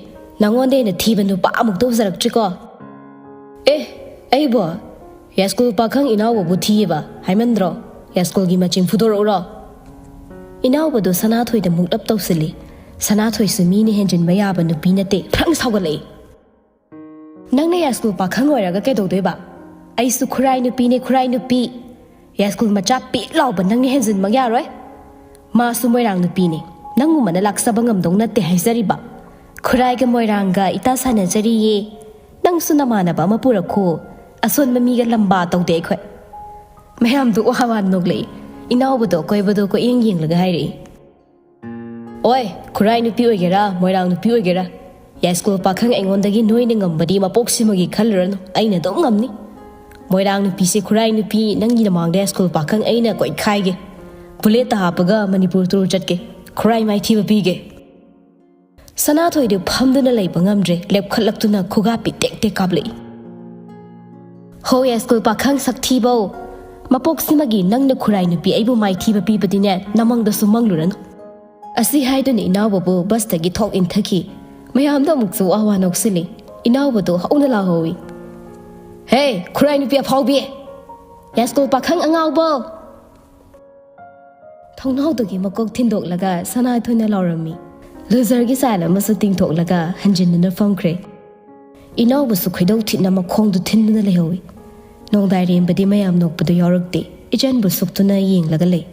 ꯅꯉꯣꯟꯗ ꯍꯦꯟꯅ ꯊꯤꯕ ꯅꯨꯄꯥ ꯑꯃꯨꯛꯇ ꯎꯖꯔꯛꯇ꯭ꯔꯤꯀꯣ꯫" "ꯑꯦ, ꯑꯩꯕꯣ? ꯌꯥꯏꯁ꯭ꯀꯨꯜ ꯄꯥꯈꯪ ꯏꯅꯥꯎꯕꯕꯨ ꯊꯤꯌꯦꯕ ꯍꯥꯏꯃꯟꯗ꯭ꯔꯣ? ꯌꯥꯏꯁ꯭ꯀꯨꯜꯒꯤ ꯃꯆꯤꯡ ꯐꯨꯗꯣꯔꯛꯎꯔꯣ?" ꯏꯅꯥꯎꯕꯗꯣ ꯁꯅꯥꯊꯣꯏꯗ ꯃꯨꯛꯂꯞ ꯇꯧꯁꯤꯜꯂꯤ꯫ ꯁꯅꯥꯊꯣꯏꯁꯨ ꯃꯤꯅ ꯍꯦꯟꯖꯤꯟꯕ ꯌꯥꯕ ꯅꯨꯄꯤ ꯅꯠꯇꯦ꯫ ꯐ꯭ꯔꯪ ꯁꯥꯎꯒꯠꯂꯛꯏ꯫ "ꯅꯪꯅ ꯌꯥꯏꯁ꯭ꯀꯨꯜ ꯄꯥꯈꯪ ꯑꯣꯏꯔꯒ ꯀꯩꯗꯧꯗꯣꯏꯕ? ꯑꯩꯁꯨ ꯈꯨꯔꯥꯏ ꯅꯨꯄꯤꯅꯦ, ꯈꯨꯔꯥꯏ ꯅꯨꯄꯤ꯫ ꯌꯥꯏꯁ꯭ꯀꯨꯜ ꯃꯆꯥ ꯄꯤꯛ ꯂꯥꯎꯕ ꯅꯪꯅ ꯍꯦꯟꯖꯤꯟꯕ ꯌꯥꯔꯣꯏ꯫ ꯃꯥꯁꯨ ꯃꯣꯏꯔꯥꯡ ꯅꯨꯄꯤꯅꯦ, ꯅꯪꯒꯨꯝꯕꯅ ꯂꯥꯛꯆꯕ ꯉꯝꯗꯧ ꯅꯠꯇꯦ ꯍꯥꯏꯖꯔꯤꯕ꯫ ꯈꯨꯔꯥꯏꯒ ꯃꯣꯏꯔꯥꯡꯒ ꯏꯇꯥ ꯁꯥꯟꯅꯖꯔꯤꯌꯦ꯫ ꯅꯪꯁꯨ ꯅꯃꯥꯟꯅꯕ ꯑꯃ ꯄꯨꯔꯛꯈꯣ꯫ ꯑꯁꯣꯟꯕ ꯃꯤꯒ ꯂꯝꯕꯥ ꯇꯧꯗꯦ ꯑꯩꯈꯣꯏ꯫" ꯃꯌꯥꯝꯗꯨ ꯋꯥ ꯋꯥ ꯅꯣꯛꯂꯛꯏ꯫ ꯏꯅꯥꯎꯕꯗꯣ ꯀꯣꯏꯕꯗꯣ ꯀꯣꯏꯌꯦꯡ ꯌꯦꯡꯂꯒ ꯍꯥꯏꯔꯛꯏ꯫ "ꯑꯣꯏ, ꯈꯨꯔꯥꯏ ꯅꯨꯄꯤ ꯑꯣꯏꯒꯦꯔꯥ, ꯃꯣꯏꯔꯥꯡ ꯅꯨꯄꯤ ꯑꯣꯏꯒꯦꯔꯥ, ꯌꯥꯏꯁ꯭ꯀꯨꯜ ꯄꯥꯈꯪ ꯑꯩꯉꯣꯟꯗꯒꯤ ꯅꯣꯏꯅ ꯉꯝꯕꯗꯤ ꯃꯄꯣꯛꯁꯤꯃꯒꯤ ꯈꯜꯂꯨꯔꯅꯨ, ꯑꯩꯅ ꯑꯗꯨꯝ ꯉꯝꯅꯤ꯫ ꯃꯣꯏꯔꯥꯡ ꯅꯨꯄꯤꯁꯦ ꯈꯨꯔꯥꯏ ꯅꯨꯄꯤ, ꯅꯪꯒꯤ ꯅꯃꯥꯡꯗ ꯌꯥꯏꯁ꯭ꯀꯨꯜ ꯄꯥꯈꯪ ꯑꯩꯅ ꯀꯣꯏꯈꯥꯏꯒꯦ꯫ ꯕꯨꯂꯦꯠꯇ ꯍꯥꯞꯄꯒ ꯃꯅꯤꯄꯨꯔ ꯇꯨꯔ ꯆꯠꯀꯦ, ꯈꯨꯔꯥꯏ ꯃꯥꯏꯊꯤꯕ ꯄꯤꯒꯦ꯫" ꯁꯅꯥꯊꯣꯏꯗꯨ ꯐꯝꯗꯨꯅ ꯂꯩꯕ ꯉꯝꯗ꯭ꯔꯦ, ꯂꯦꯞꯈꯠꯂꯛꯇꯨꯅ ꯈꯨꯒꯥ ꯄꯤꯇꯦꯛ ꯇꯦꯛ ꯀꯥꯞꯂꯛꯏ꯫ "ꯍꯣ ꯌꯥꯏꯁ꯭ꯀꯨꯜ ꯄꯥꯈꯪ ꯁꯛꯊꯤꯕꯧ, ꯃꯄꯣꯛꯁꯤꯃꯒꯤ ꯅꯪꯅ ꯈꯨꯔꯥꯏ ꯅꯨꯄꯤ ꯑꯩꯕꯨ ꯃꯥꯏꯊꯤꯕ ꯄꯤꯕꯗꯤꯅꯦ ꯅꯃꯪꯗꯁꯨ ꯃꯪꯂꯨꯔꯅꯨ꯫" ꯑꯁꯤ ꯍꯥꯏꯗꯨꯅ ꯏꯅꯥꯎꯕꯕꯨ ꯕꯁꯇꯒꯤ ꯊꯣꯛ ꯏꯟꯊꯈꯤ꯫ ꯃꯌꯥꯝꯗꯣ ꯑꯃꯨꯛꯁꯨ ꯋꯥ ꯋꯥ ꯅꯣꯛꯁꯤꯜꯂꯤ꯫ ꯏꯅꯥꯎꯕꯗꯣ ꯍꯧꯅ ꯂꯥꯎꯍꯧꯏ꯫ "ꯍꯦ, ꯈꯨꯔꯥꯏ ꯅꯨꯄꯤ ꯑꯐꯥꯎꯕꯤ! ꯌꯥꯏꯁ꯭ꯀꯨꯜ ꯄꯥꯈꯪ ꯑꯉꯥꯎꯕꯧ!" ꯊꯣꯡꯅꯥꯎꯗꯒꯤ ꯃꯀꯣꯛ ꯊꯤꯟꯗꯣꯛꯂꯒ ꯁꯅꯥꯊꯣꯏꯅ ꯂꯥꯎꯔꯝꯃꯤ꯫ ꯂꯨꯖꯔꯒꯤ ꯆꯥꯏꯜ ꯑꯃꯁꯨ ꯇꯤꯡꯊꯣꯛꯂꯒ ꯍꯟꯖꯤꯟꯗꯨꯅ ꯐꯝꯈ꯭ꯔꯦ꯫ ꯏꯅꯥꯎꯕꯁꯨ ꯈꯣꯏꯗꯧ ꯊꯤꯠꯅ ꯃꯈꯣꯡꯗꯨ ꯊꯤꯟꯗꯨꯅ ꯂꯩꯍꯧꯏ꯫ ꯅꯣꯡꯗꯥꯏꯔꯦꯝꯕꯗꯤ ꯃꯌꯥꯝ ꯅꯣꯛꯄꯗꯨ ꯌꯥꯎꯔꯛꯇꯦ꯫ ꯏꯆꯟꯕꯨ ꯁꯨꯛꯇꯨꯅ ꯌꯦꯡꯂꯒ ꯂꯩ꯫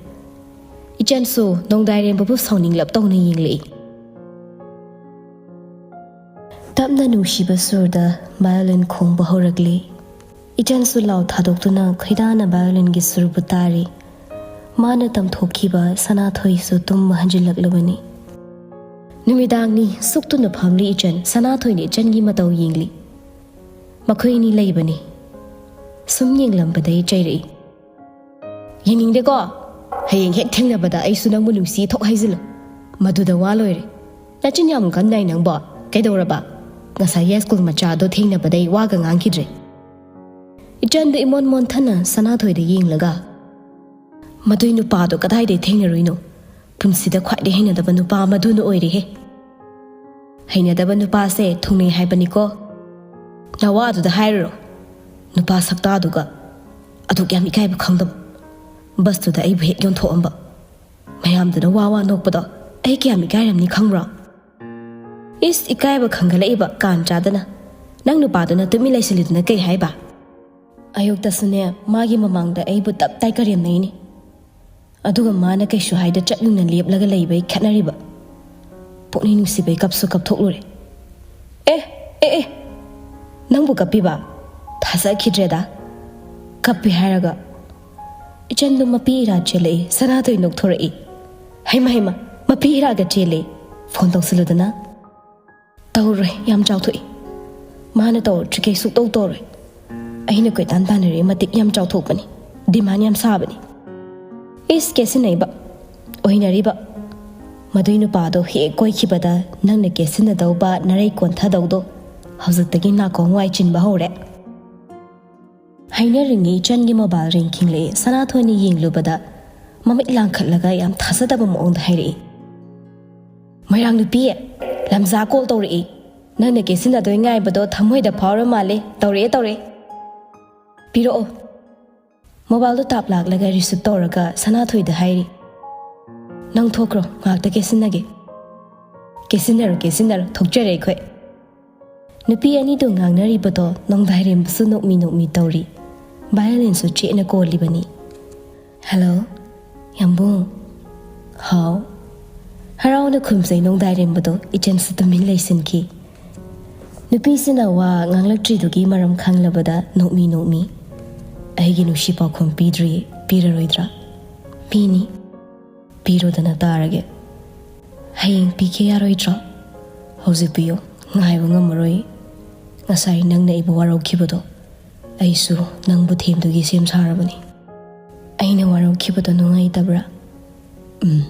ꯏꯆꯟꯁꯨ ꯅꯣꯡꯗꯥꯏꯔꯦꯝꯕꯕꯨ ꯁꯥꯎꯅꯤꯡꯂꯞ ꯇꯧꯅ ꯌꯦꯡꯂꯛꯏ꯫ ꯇꯞꯅ ꯅꯨꯡꯁꯤꯕ ꯁꯨꯔꯗ ꯚꯥꯏꯑꯣꯂꯤꯟ ꯈꯣꯡꯕ ꯍꯧꯔꯛꯂꯤ꯫ ꯏꯆꯟꯁꯨ ꯂꯥꯎ ꯊꯥꯗꯣꯛꯇꯨꯅ ꯈꯣꯏꯗꯥꯅ ꯚꯥꯏꯑꯣꯂꯤꯟꯒꯤ ꯁꯨꯔꯕꯨ ꯇꯥꯔꯤ꯫ ꯃꯥꯅ ꯇꯝꯊꯣꯛꯈꯤꯕ ꯁꯅꯥꯊꯣꯏꯁꯨ ꯇꯨꯝꯕ ꯍꯟꯖꯤꯜꯂꯛꯂꯕꯅꯤ꯫ ꯅꯨꯃꯤꯗꯥꯡꯅꯤ꯫ ꯁꯨꯛꯇꯨꯅ ꯐꯝꯂꯤ ꯏꯆꯟ꯫ ꯁꯅꯥꯊꯣꯏꯅ ꯏꯆꯟꯒꯤ ꯃꯇꯧ ꯌꯦꯡꯂꯤ꯫ ꯃꯈꯣꯏ ꯑꯅꯤ ꯂꯩꯕꯅꯤ꯫ ꯁꯨꯝ ꯌꯦꯡꯂꯝꯕꯗꯩ ꯆꯩꯔꯛꯏ꯫ "ꯌꯦꯡꯅꯤꯡꯗꯦꯀꯣ꯫ ꯍꯌꯦꯡ ꯍꯦꯛ ꯊꯦꯡꯅꯕꯗ ꯑꯩꯁꯨ ꯅꯪꯕꯨ ꯅꯨꯡꯁꯤ ꯊꯣꯛ ꯍꯥꯏꯖꯤꯜꯂꯨ꯫ ꯃꯗꯨꯗ ꯋꯥ ꯂꯣꯏꯔꯦ꯫ ꯅꯆꯤꯟ ꯌꯥꯝ ꯀꯟꯗꯥꯏ ꯅꯪꯕꯣ? ꯀꯩꯗꯧꯔꯕ? ꯉꯁꯥꯏ ꯌꯥꯏ ꯁ꯭ꯀꯨꯜ ꯃꯆꯥꯗꯣ ꯊꯦꯡꯅꯕꯗꯩ ꯋꯥꯒ ꯉꯥꯡꯈꯤꯗ꯭ꯔꯦ꯫" ꯏꯆꯟꯗꯨ ꯏꯃꯣꯟ ꯃꯣꯟꯊꯅ ꯁꯅꯥꯊꯣꯏꯗ ꯌꯦꯡꯂꯒ, "ꯃꯗꯨꯏ ꯅꯨꯄꯥꯗꯣ ꯀꯗꯥꯏꯗꯩ ꯊꯦꯡꯅꯔꯨꯏꯅꯣ? ꯄꯨꯟꯁꯤꯗ ꯈ꯭ꯋꯥꯏꯗꯩ ꯍꯩꯅꯗꯕ ꯅꯨꯄꯥ ꯃꯗꯨꯅ ꯑꯣꯏꯔꯦꯍꯦ꯫" "ꯍꯩꯅꯗꯕ ꯅꯨꯄꯥꯁꯦ ꯊꯨꯡꯅꯩ ꯍꯥꯏꯕꯅꯤꯀꯣ꯫ ꯅꯋꯥꯗꯨꯗ ꯍꯥꯏꯔꯨꯔꯣ꯫ ꯅꯨꯄꯥ ꯁꯛꯇꯥꯗꯨꯒ꯫ ꯑꯗꯨꯛ ꯌꯥꯝ ꯏꯀꯥꯏꯕ ꯈꯪꯗꯕ꯫ ꯕꯁꯇꯨꯗ ꯑꯩꯕꯨ ꯍꯦꯛ ꯌꯣꯟꯊꯣꯛꯑꯝꯕ꯫ ꯃꯌꯥꯝꯗꯨꯅ ꯋꯥ ꯋꯥ ꯅꯣꯛꯄꯗꯣ ꯑꯩ ꯀꯌꯥꯝ ꯏꯀꯥꯏꯔꯝꯅꯤ ꯈꯪꯕ꯭ꯔꯣ?" "ꯏꯁ, ꯏꯀꯥꯏꯕ ꯈꯪꯒꯠꯂꯛꯏꯕ ꯀꯥꯟ ꯆꯥꯗꯅ꯫ ꯅꯪ ꯅꯨꯄꯥꯗꯨꯅ ꯇꯨꯃꯤꯟ ꯂꯩꯁꯤꯜꯂꯤꯗꯨꯅ ꯀꯩ ꯍꯥꯏꯕ?" "ꯑꯌꯨꯛꯇꯁꯨꯅꯦ, ꯃꯥꯒꯤ ꯃꯃꯥꯡꯗ ꯑꯩꯕꯨ ꯇꯞ ꯇꯥꯏ ꯀꯔꯦꯝꯅꯩꯅꯦ꯫ ꯑꯗꯨꯒ ꯃꯥꯅ ꯀꯩꯁꯨ ꯍꯥꯏꯗ ꯆꯞ ꯌꯨꯡꯅ ꯂꯦꯞꯂꯒ ꯂꯩꯕꯩ ꯈꯠꯅꯔꯤꯕ꯫ ꯄꯨꯛꯅꯤꯡ ꯅꯨꯡꯁꯤꯕꯩ ꯀꯞꯁꯨ ꯀꯞꯊꯣꯛꯂꯨꯔꯦ꯫" "ꯑꯦ, ꯑꯦ, ꯑꯦ, ꯅꯪꯕꯨ ꯀꯞꯄꯤꯕ? ꯊꯥꯖꯈꯤꯗ꯭ꯔꯦꯗ꯫ ꯀꯞꯄꯤ ꯍꯥꯏꯔꯒ꯫" ꯏꯆꯟꯗꯨ ꯃꯄꯤ ꯏꯔꯥ ꯆꯦꯜꯂꯛꯏ꯫ ꯁꯅꯥꯊꯣꯏ ꯅꯣꯛꯊꯣꯔꯛꯏ꯫ "ꯍꯩꯃ, ꯍꯩꯃ, ꯃꯄꯤ ꯏꯔꯥꯒ ꯆꯦꯜꯂꯦ꯫ ꯐꯣꯟ ꯇꯧꯁꯜꯂꯨꯗꯅ꯫" "ꯇꯧꯔꯣꯏ, ꯌꯥꯝ ꯆꯥꯎꯊꯣꯛꯏ꯫ ꯃꯥꯅ ꯇꯧꯔꯨꯗ꯭ꯔꯤꯈꯩ ꯁꯨꯛꯇꯧ ꯇꯧꯔꯣꯏ꯫ ꯑꯩꯅ ꯀꯣꯏꯇꯥꯟ ꯇꯥꯟꯅꯔꯤ ꯃꯇꯤꯛ ꯌꯥꯝ ꯆꯥꯎꯊꯣꯛꯄꯅꯤ꯫ ꯗꯤꯃꯥꯟ ꯌꯥꯝ ꯁꯥꯕꯅꯤ꯫" "ꯏꯁ, ꯀꯦꯠꯁꯤꯟꯅꯩꯕ, ꯑꯣꯏꯅꯔꯤꯕ꯫ ꯃꯗꯨꯏ ꯅꯨꯄꯥꯗꯣ ꯍꯦꯛ ꯀꯣꯏꯈꯤꯕꯗ ꯅꯪꯅ ꯀꯦꯠꯁꯤꯟꯅꯗꯧꯕ ꯅꯔꯩ ꯀꯣꯟꯊꯗꯧꯗꯣ ꯍꯧꯖꯤꯛꯇꯒꯤ ꯅꯥꯀꯣꯡ ꯋꯥꯏ ꯆꯤꯟꯕ ꯍꯧꯔꯦ꯫" ꯍꯥꯏꯅꯔꯤꯉꯩ ꯏꯆꯟꯒꯤ ꯃꯣꯕꯥꯏꯜ ꯔꯤꯡ ꯈꯤꯡꯂꯛꯑꯦ꯫ ꯁꯅꯥꯊꯣꯏꯅ ꯌꯦꯡꯂꯨꯕꯗ ꯃꯃꯤꯠ ꯂꯥꯡꯈꯠꯂꯒ ꯌꯥꯝ ꯊꯥꯖꯗꯕ ꯃꯑꯣꯡꯗ ꯍꯥꯏꯔꯛꯏ꯫ "ꯃꯣꯏꯔꯥꯡ ꯅꯨꯄꯤ, ꯂꯝꯖꯥ ꯀꯣꯜ ꯇꯧꯔꯛꯏ꯫ ꯅꯪꯅ ꯀꯦꯠꯁꯤꯟꯅꯗꯣꯏ ꯉꯥꯏꯕꯗꯣ ꯊꯃꯣꯏꯗ ꯐꯥꯎꯔ ꯃꯥꯜꯂꯦ꯫ ꯇꯧꯔꯛꯑꯦ, ꯇꯧꯔꯛꯑꯦ꯫ ꯄꯤꯔꯛꯑꯣ꯫" ꯃꯣꯕꯥꯏꯜꯗꯣ ꯇꯥꯞ ꯂꯥꯛꯂꯒ ꯔꯤꯁꯤꯞ ꯇꯧꯔꯒ ꯁꯅꯥꯊꯣꯏꯗ ꯍꯥꯏꯔꯤ, "ꯅꯪ ꯊꯣꯛꯈ꯭ꯔꯣ, ꯉꯥꯛꯇ ꯀꯦꯠꯁꯤꯟꯅꯒꯦ꯫" "ꯀꯦꯠꯁꯤꯟꯅꯔꯣ, ꯀꯦꯠꯁꯤꯟꯅꯔꯣ, ꯊꯣꯛꯆꯔꯦ ꯑꯩꯈꯣꯏ꯫" ꯅꯨꯄꯤ ꯑꯅꯤꯗꯣ ꯉꯥꯡꯅꯔꯤꯕꯗꯣ ꯅꯣꯡꯗꯥꯏꯔꯦꯝꯕꯁꯨ ꯅꯣꯛꯃꯤ ꯅꯣꯛꯃꯤ ꯇꯧꯔꯤ꯫ ꯚꯥꯏꯑꯣꯂꯤꯟꯁꯨ ꯆꯦꯠꯅ ꯀꯣꯜꯂꯤꯕꯅꯤ꯫ "ꯍꯜꯂꯣ, ꯌꯥꯝꯕꯨꯡ, "ꯍꯥꯎ?" ꯍꯔꯥꯎꯅ ꯈꯨꯝꯖꯩ ꯅꯣꯡꯗꯥꯏꯔꯦꯝꯕꯗꯣ꯫ ꯏꯆꯟꯁꯨ ꯇꯨꯃꯤꯟ ꯂꯩꯁꯤꯟꯈꯤ꯫ ꯅꯨꯄꯤꯁꯤꯅ ꯋꯥ ꯉꯥꯡꯂꯛꯇ꯭ꯔꯤꯗꯨꯒꯤ ꯃꯔꯝ ꯈꯪꯂꯕꯗ ꯅꯣꯛꯃꯤ ꯅꯣꯛꯃꯤ, "ꯑꯩꯒꯤ ꯅꯨꯡꯁꯤ ꯄꯥꯎꯈꯨꯝ ꯄꯤꯗ꯭ꯔꯤ, ꯄꯤꯔꯔꯣꯏꯗ꯭ꯔꯥ?" "ꯄꯤꯅꯤ, ꯄꯤꯔꯣꯗꯅ ꯇꯥꯔꯒꯦ꯫" "ꯍꯌꯦꯡ ꯄꯤꯒꯦ ꯌꯥꯔꯣꯏꯗ꯭ꯔꯣ?" "ꯍꯧꯖꯤꯛ ꯄꯤꯌꯣ, ꯉꯥꯏꯕ ꯉꯝꯃꯔꯣꯏ꯫ ꯉꯁꯥꯏ ꯅꯪꯅ ꯑꯩꯕꯨ ꯋꯥꯔꯧꯈꯤꯕꯗꯣ, ꯑꯩꯁꯨ ꯅꯪꯕꯨ ꯊꯦꯝꯗꯨꯒꯤ ꯁꯦꯝ ꯁꯥꯔꯕꯅꯤ꯫" "ꯑꯩꯅ ꯋꯥꯔꯧꯈꯤꯕꯗꯣ ꯅꯨꯡꯉꯥꯏꯇꯕ꯭ꯔꯥ?" "ꯎꯝ,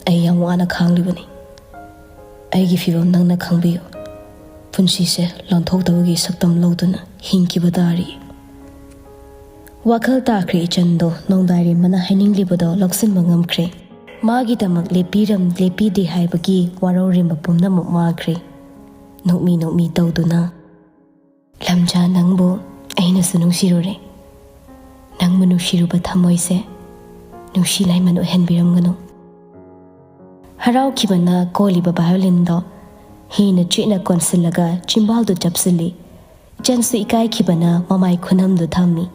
ꯑꯩ ꯌꯥꯝ ꯋꯥꯅ ꯈꯥꯡꯂꯤꯕꯅꯤ꯫ ꯑꯩꯒꯤ ꯐꯤꯕꯝ ꯅꯪꯅ ꯈꯪꯕꯤꯌꯨ꯫ ꯄꯨꯟꯁꯤꯁꯦ ꯂꯥꯟꯊꯣꯛꯇꯕꯒꯤ ꯁꯛꯇꯝ ꯂꯧꯗꯨꯅ ꯍꯤꯡꯈꯤꯕ ꯇꯥꯔꯤ꯫" ꯋꯥꯈꯜ ꯇꯥꯈ꯭ꯔꯦ ꯏꯆꯟꯗꯣ꯫ ꯅꯣꯡꯗꯥꯏꯔꯦꯝꯕꯅ ꯍꯥꯏꯅꯤꯡꯂꯤꯕꯗꯣ ꯂꯧꯁꯤꯟꯕ ꯉꯝꯈ꯭ꯔꯦ꯫ ꯃꯥꯒꯤꯗꯃꯛ ꯂꯦꯞꯄꯤꯔꯝ ꯂꯦꯞꯄꯤꯗꯦ ꯍꯥꯏꯕꯒꯤ ꯋꯥꯔꯧꯔꯤꯕ ꯄꯨꯝꯅꯃꯛ ꯃꯥꯡꯈ꯭ꯔꯦ꯫ ꯅꯣꯛꯃꯤ ꯅꯣꯛꯃꯤ ꯇꯧꯗꯨꯅ, "ꯂꯝꯖꯥ, ꯅꯪꯕꯨ ꯑꯩꯅꯁꯨ ꯅꯨꯡꯁꯤꯔꯨꯔꯦ꯫ ꯅꯪꯕꯨ ꯅꯨꯡꯁꯤꯔꯨꯕ ꯊꯃꯣꯏꯁꯦ ꯅꯨꯡꯁꯤ ꯂꯥꯏꯃꯟ ꯑꯣꯏꯍꯟꯕꯤꯔꯝꯒꯅꯨ꯫" ꯍꯔꯥꯎꯈꯤꯕꯅ ꯀꯣꯜꯂꯤꯕ ꯚꯥꯌꯣꯂꯤꯟꯗꯣ ꯍꯦꯟꯅ ꯆꯦꯠꯅ ꯀꯣꯟꯁꯤꯜꯂꯒ ꯆꯤꯝꯕꯥꯜꯗꯨ ꯆꯞꯁꯤꯜꯂꯤ꯫ ꯏꯆꯟꯁꯨ ꯏꯀꯥꯏꯈꯤꯕꯅ ꯃꯃꯥꯏ ꯈꯨꯅꯝꯗꯨ ꯊꯝꯃꯤ꯫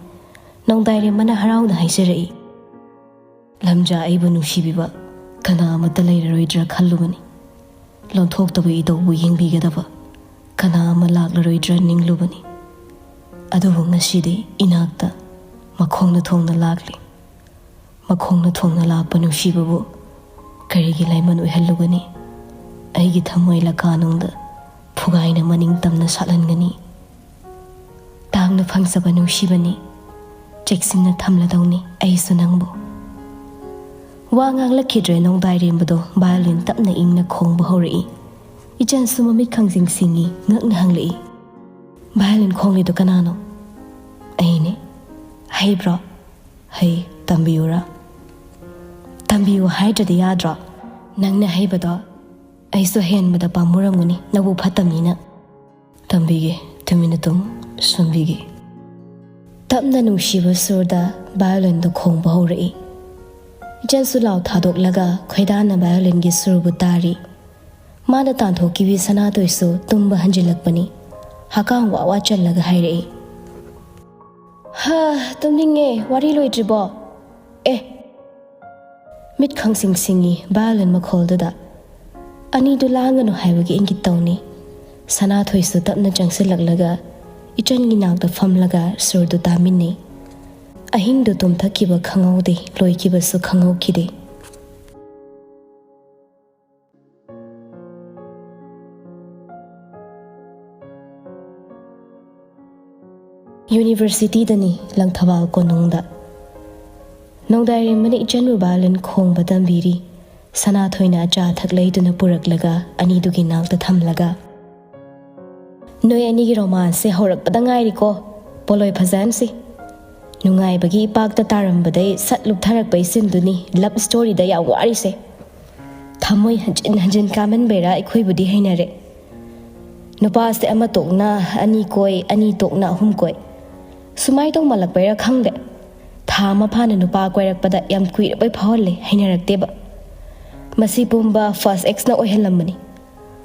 ꯅꯣꯡꯗꯥꯏꯔꯦꯝꯕꯅ ꯍꯔꯥꯎꯅ ꯍꯥꯏꯖꯔꯛꯏ, "ꯂꯝꯖꯥ, ꯑꯩꯕꯨ ꯅꯨꯡꯁꯤꯕꯤꯕ ꯀꯅꯥ ꯑꯃꯠꯇ ꯂꯩꯔꯔꯣꯏꯗ꯭ꯔꯥ ꯈꯜꯂꯨꯕꯅꯤ꯫ ꯂꯣꯟꯊꯣꯛꯇꯕ ꯏꯙꯧꯕꯨ ꯌꯦꯡꯕꯤꯒꯗꯕ ꯀꯅꯥ ꯑꯃ ꯂꯥꯛꯂꯔꯣꯏꯗ꯭ꯔꯥ ꯅꯤꯡꯂꯨꯕꯅꯤ꯫ ꯑꯗꯨꯕꯨ ꯉꯁꯤꯗꯤ ꯏꯅꯥꯛꯇ ꯃꯈꯣꯡꯅ ꯊꯣꯡꯅ ꯂꯥꯛꯂꯤ꯫ ꯃꯈꯣꯡꯅ ꯊꯣꯡꯅ ꯂꯥꯛꯄ ꯅꯨꯡꯁꯤꯕꯕꯨ ꯀꯔꯤꯒꯤ ꯂꯥꯏꯃꯟ ꯑꯣꯏꯍꯜꯂꯨꯒꯅꯤ? ꯑꯩꯒꯤ ꯊꯃꯣꯏ ꯂꯀꯥꯅꯨꯡꯗ ꯐꯨꯒꯥꯏꯅ ꯃꯅꯤꯡ ꯇꯝꯅ ꯁꯥꯠꯍꯟꯒꯅꯤ꯫ ꯇꯥꯡꯅ ꯐꯪꯖꯕ ꯅꯨꯡꯁꯤꯕꯅꯤ꯫ ꯆꯦꯛꯁꯤꯟꯅ ꯊꯝꯂꯗꯧꯅꯤ ꯑꯩꯁꯨ ꯅꯪꯕꯨ꯫" ꯋꯥ ꯉꯥꯡꯂꯛꯈꯤꯗ꯭ꯔꯦ ꯅꯣꯡꯗꯥꯏꯔꯦꯝꯕꯗꯣ꯫ ꯚꯥꯌꯣꯂꯤꯟ ꯇꯞꯅ ꯏꯪꯅ ꯈꯣꯡꯕ ꯍꯧꯔꯛꯏ꯫ ꯏꯆꯟꯁꯨ ꯃꯃꯤꯠ ꯈꯪꯁꯤꯡ ꯁꯤꯡꯏ, ꯉꯛꯅ ꯍꯪꯂꯛꯏ, "ꯚꯥꯌꯣꯂꯤꯟ ꯈꯣꯡꯂꯤꯗꯣ ꯀꯅꯥꯅꯣ?" "ꯑꯩꯅꯦ꯫" "ꯍꯩꯕ꯭ꯔꯣ?" "ꯍꯩ, ꯇꯝꯕꯤꯌꯨꯔꯥ?" "ꯇꯝꯕꯤꯌꯨ ꯍꯥꯏꯗ꯭ꯔꯗꯤ ꯌꯥꯗ꯭ꯔꯣ? ꯅꯪꯅ ꯍꯩꯕꯗꯣ ꯑꯩꯁꯨ ꯍꯩꯍꯟꯕꯗ ꯄꯥꯝꯃꯨꯔꯝꯒꯅꯤ, ꯅꯕꯨ ꯐꯠꯇꯕꯅꯤꯅ꯫" "ꯇꯝꯕꯤꯒꯦ, ꯇꯨꯃꯤꯟꯅ ꯇꯨꯝꯃꯨ, ꯁꯣꯟꯕꯤꯒꯦ꯫" ꯇꯞꯅ ꯅꯨꯡꯁꯤꯕ ꯁꯨꯔꯗ ꯚꯥꯌꯣꯂꯤꯟꯗꯨ ꯈꯣꯡꯕ ꯍꯧꯔꯛꯏ꯫ ꯏꯆꯟꯁꯨ ꯂꯥꯎ ꯊꯥꯗꯣꯛꯂꯒ ꯈꯣꯏꯗꯥꯅ ꯚꯥꯌꯣꯂꯤꯟꯒꯤ ꯁꯨꯔꯕꯨ ꯇꯥꯔꯤ꯫ ꯃꯥꯅ ꯇꯥꯟꯊꯣꯛꯈꯤꯕꯤ ꯁꯅꯥꯇꯣꯏꯁꯨ ꯇꯨꯝꯕ ꯍꯟꯖꯤꯜꯂꯛꯄꯅꯤ꯫ ꯍꯀꯥꯝ ꯋꯥ ꯋꯥ ꯆꯜꯂꯒ ꯍꯥꯏꯔꯛꯏ, "ꯍꯥ, ꯇꯨꯝꯅꯤꯡꯉꯦ, ꯋꯥꯔꯤ ꯂꯣꯏꯗ꯭ꯔꯤꯕꯣ? ꯑꯦ, ꯃꯤꯠ ꯈꯪꯁꯤꯡ ꯁꯤꯡꯉꯤ violin ꯃꯈꯣꯜꯗꯨꯗ꯫ ꯑꯅꯤꯗꯨ ꯂꯥꯡꯒꯅꯨ ꯍꯥꯏꯕꯒꯤ ꯏꯪꯒꯤꯠ ꯇꯧꯅꯤ꯫ ꯁꯅꯥꯊꯣꯏꯁꯨ ꯇꯞꯅ ꯆꯪꯁꯤꯜꯂꯛꯂꯒ ꯏꯆꯟꯒꯤ ꯅꯥꯛꯇ ꯐꯝꯂꯒ ꯁꯨꯔꯗꯨ ꯇꯥꯃꯤꯟꯅꯩ꯫ ꯑꯍꯤꯡꯗꯨ ꯇꯨꯝꯊꯈꯤꯕ ꯈꯪꯍꯧꯗꯦ, ꯂꯣꯏꯈꯤꯕꯁꯨ ꯈꯪꯍꯧꯈꯤꯗꯦ꯫ ꯌꯨꯅꯤꯚꯔꯁꯤꯇꯤꯗꯅꯤ, ꯂꯪꯊꯕꯥꯜ ꯀꯣꯅꯨꯡꯗ꯫ ꯅꯣꯡꯗꯥꯏꯔꯦꯝꯕꯅ ꯏꯆꯟꯕꯨ violin ꯈꯣꯡꯕ ꯇꯝꯕꯤꯔꯤ꯫ ꯁꯅꯥꯊꯣꯏꯅ ꯑꯆꯥ ꯑꯊꯛ ꯂꯩꯗꯨꯅ ꯄꯨꯔꯛꯂꯒ ꯑꯅꯤꯗꯨꯒꯤ ꯅꯥꯛꯇ ꯊꯝꯂꯒ, "ꯅꯣꯏ ꯑꯅꯤꯒꯤ ꯔꯣꯃꯥꯟꯁꯁꯦ ꯍꯧꯔꯛꯄꯗ ꯉꯥꯏꯔꯤꯀꯣ꯫ ꯄꯣꯂꯣꯏ ꯐꯖꯍꯟꯁꯤ꯫ ꯅꯨꯡꯉꯥꯏꯕꯒꯤ ꯏꯄꯥꯛꯇ ꯇꯥꯔꯝꯕꯗꯩ ꯁꯠ ꯂꯨꯞꯊꯔꯛꯄꯩ ꯁꯤꯟꯗꯨꯅꯤ ꯂꯞ ꯁ꯭ꯇꯣꯔꯤꯗ ꯌꯥꯝ ꯋꯥꯔꯤꯁꯦ꯫ ꯊꯃꯣꯏ ꯍꯟꯖꯤꯟ ꯍꯟꯖꯤꯟ ꯀꯥꯃꯟꯕꯩꯔꯥ ꯑꯩꯈꯣꯏꯕꯨꯗꯤ ꯍꯩꯅꯔꯦ꯫ ꯅꯨꯄꯥꯁꯦ ꯑꯃ ꯇꯣꯛꯅ ꯑꯅꯤ ꯀꯣꯏ, ꯑꯅꯤ ꯇꯣꯛꯅ ꯑꯍꯨꯝ ꯀꯣꯏ꯫ ꯁꯨꯃꯥꯏ ꯇꯧꯃꯜꯂꯛꯄꯩꯔꯥ ꯈꯪꯗꯦ, ꯊꯥ ꯑꯃ ꯐꯥꯅ ꯅꯨꯄꯥ ꯀꯣꯏꯔꯛꯄꯗ ꯌꯥꯝ ꯀꯨꯏꯔꯕꯩ ꯐꯥꯎꯍꯜꯂꯦ, ꯍꯩꯅꯔꯛꯇꯦꯕ꯫ ꯃꯁꯤ ꯄꯨꯝꯕ first exꯅ ꯑꯣꯏꯍꯜꯂꯝꯕꯅꯤ꯫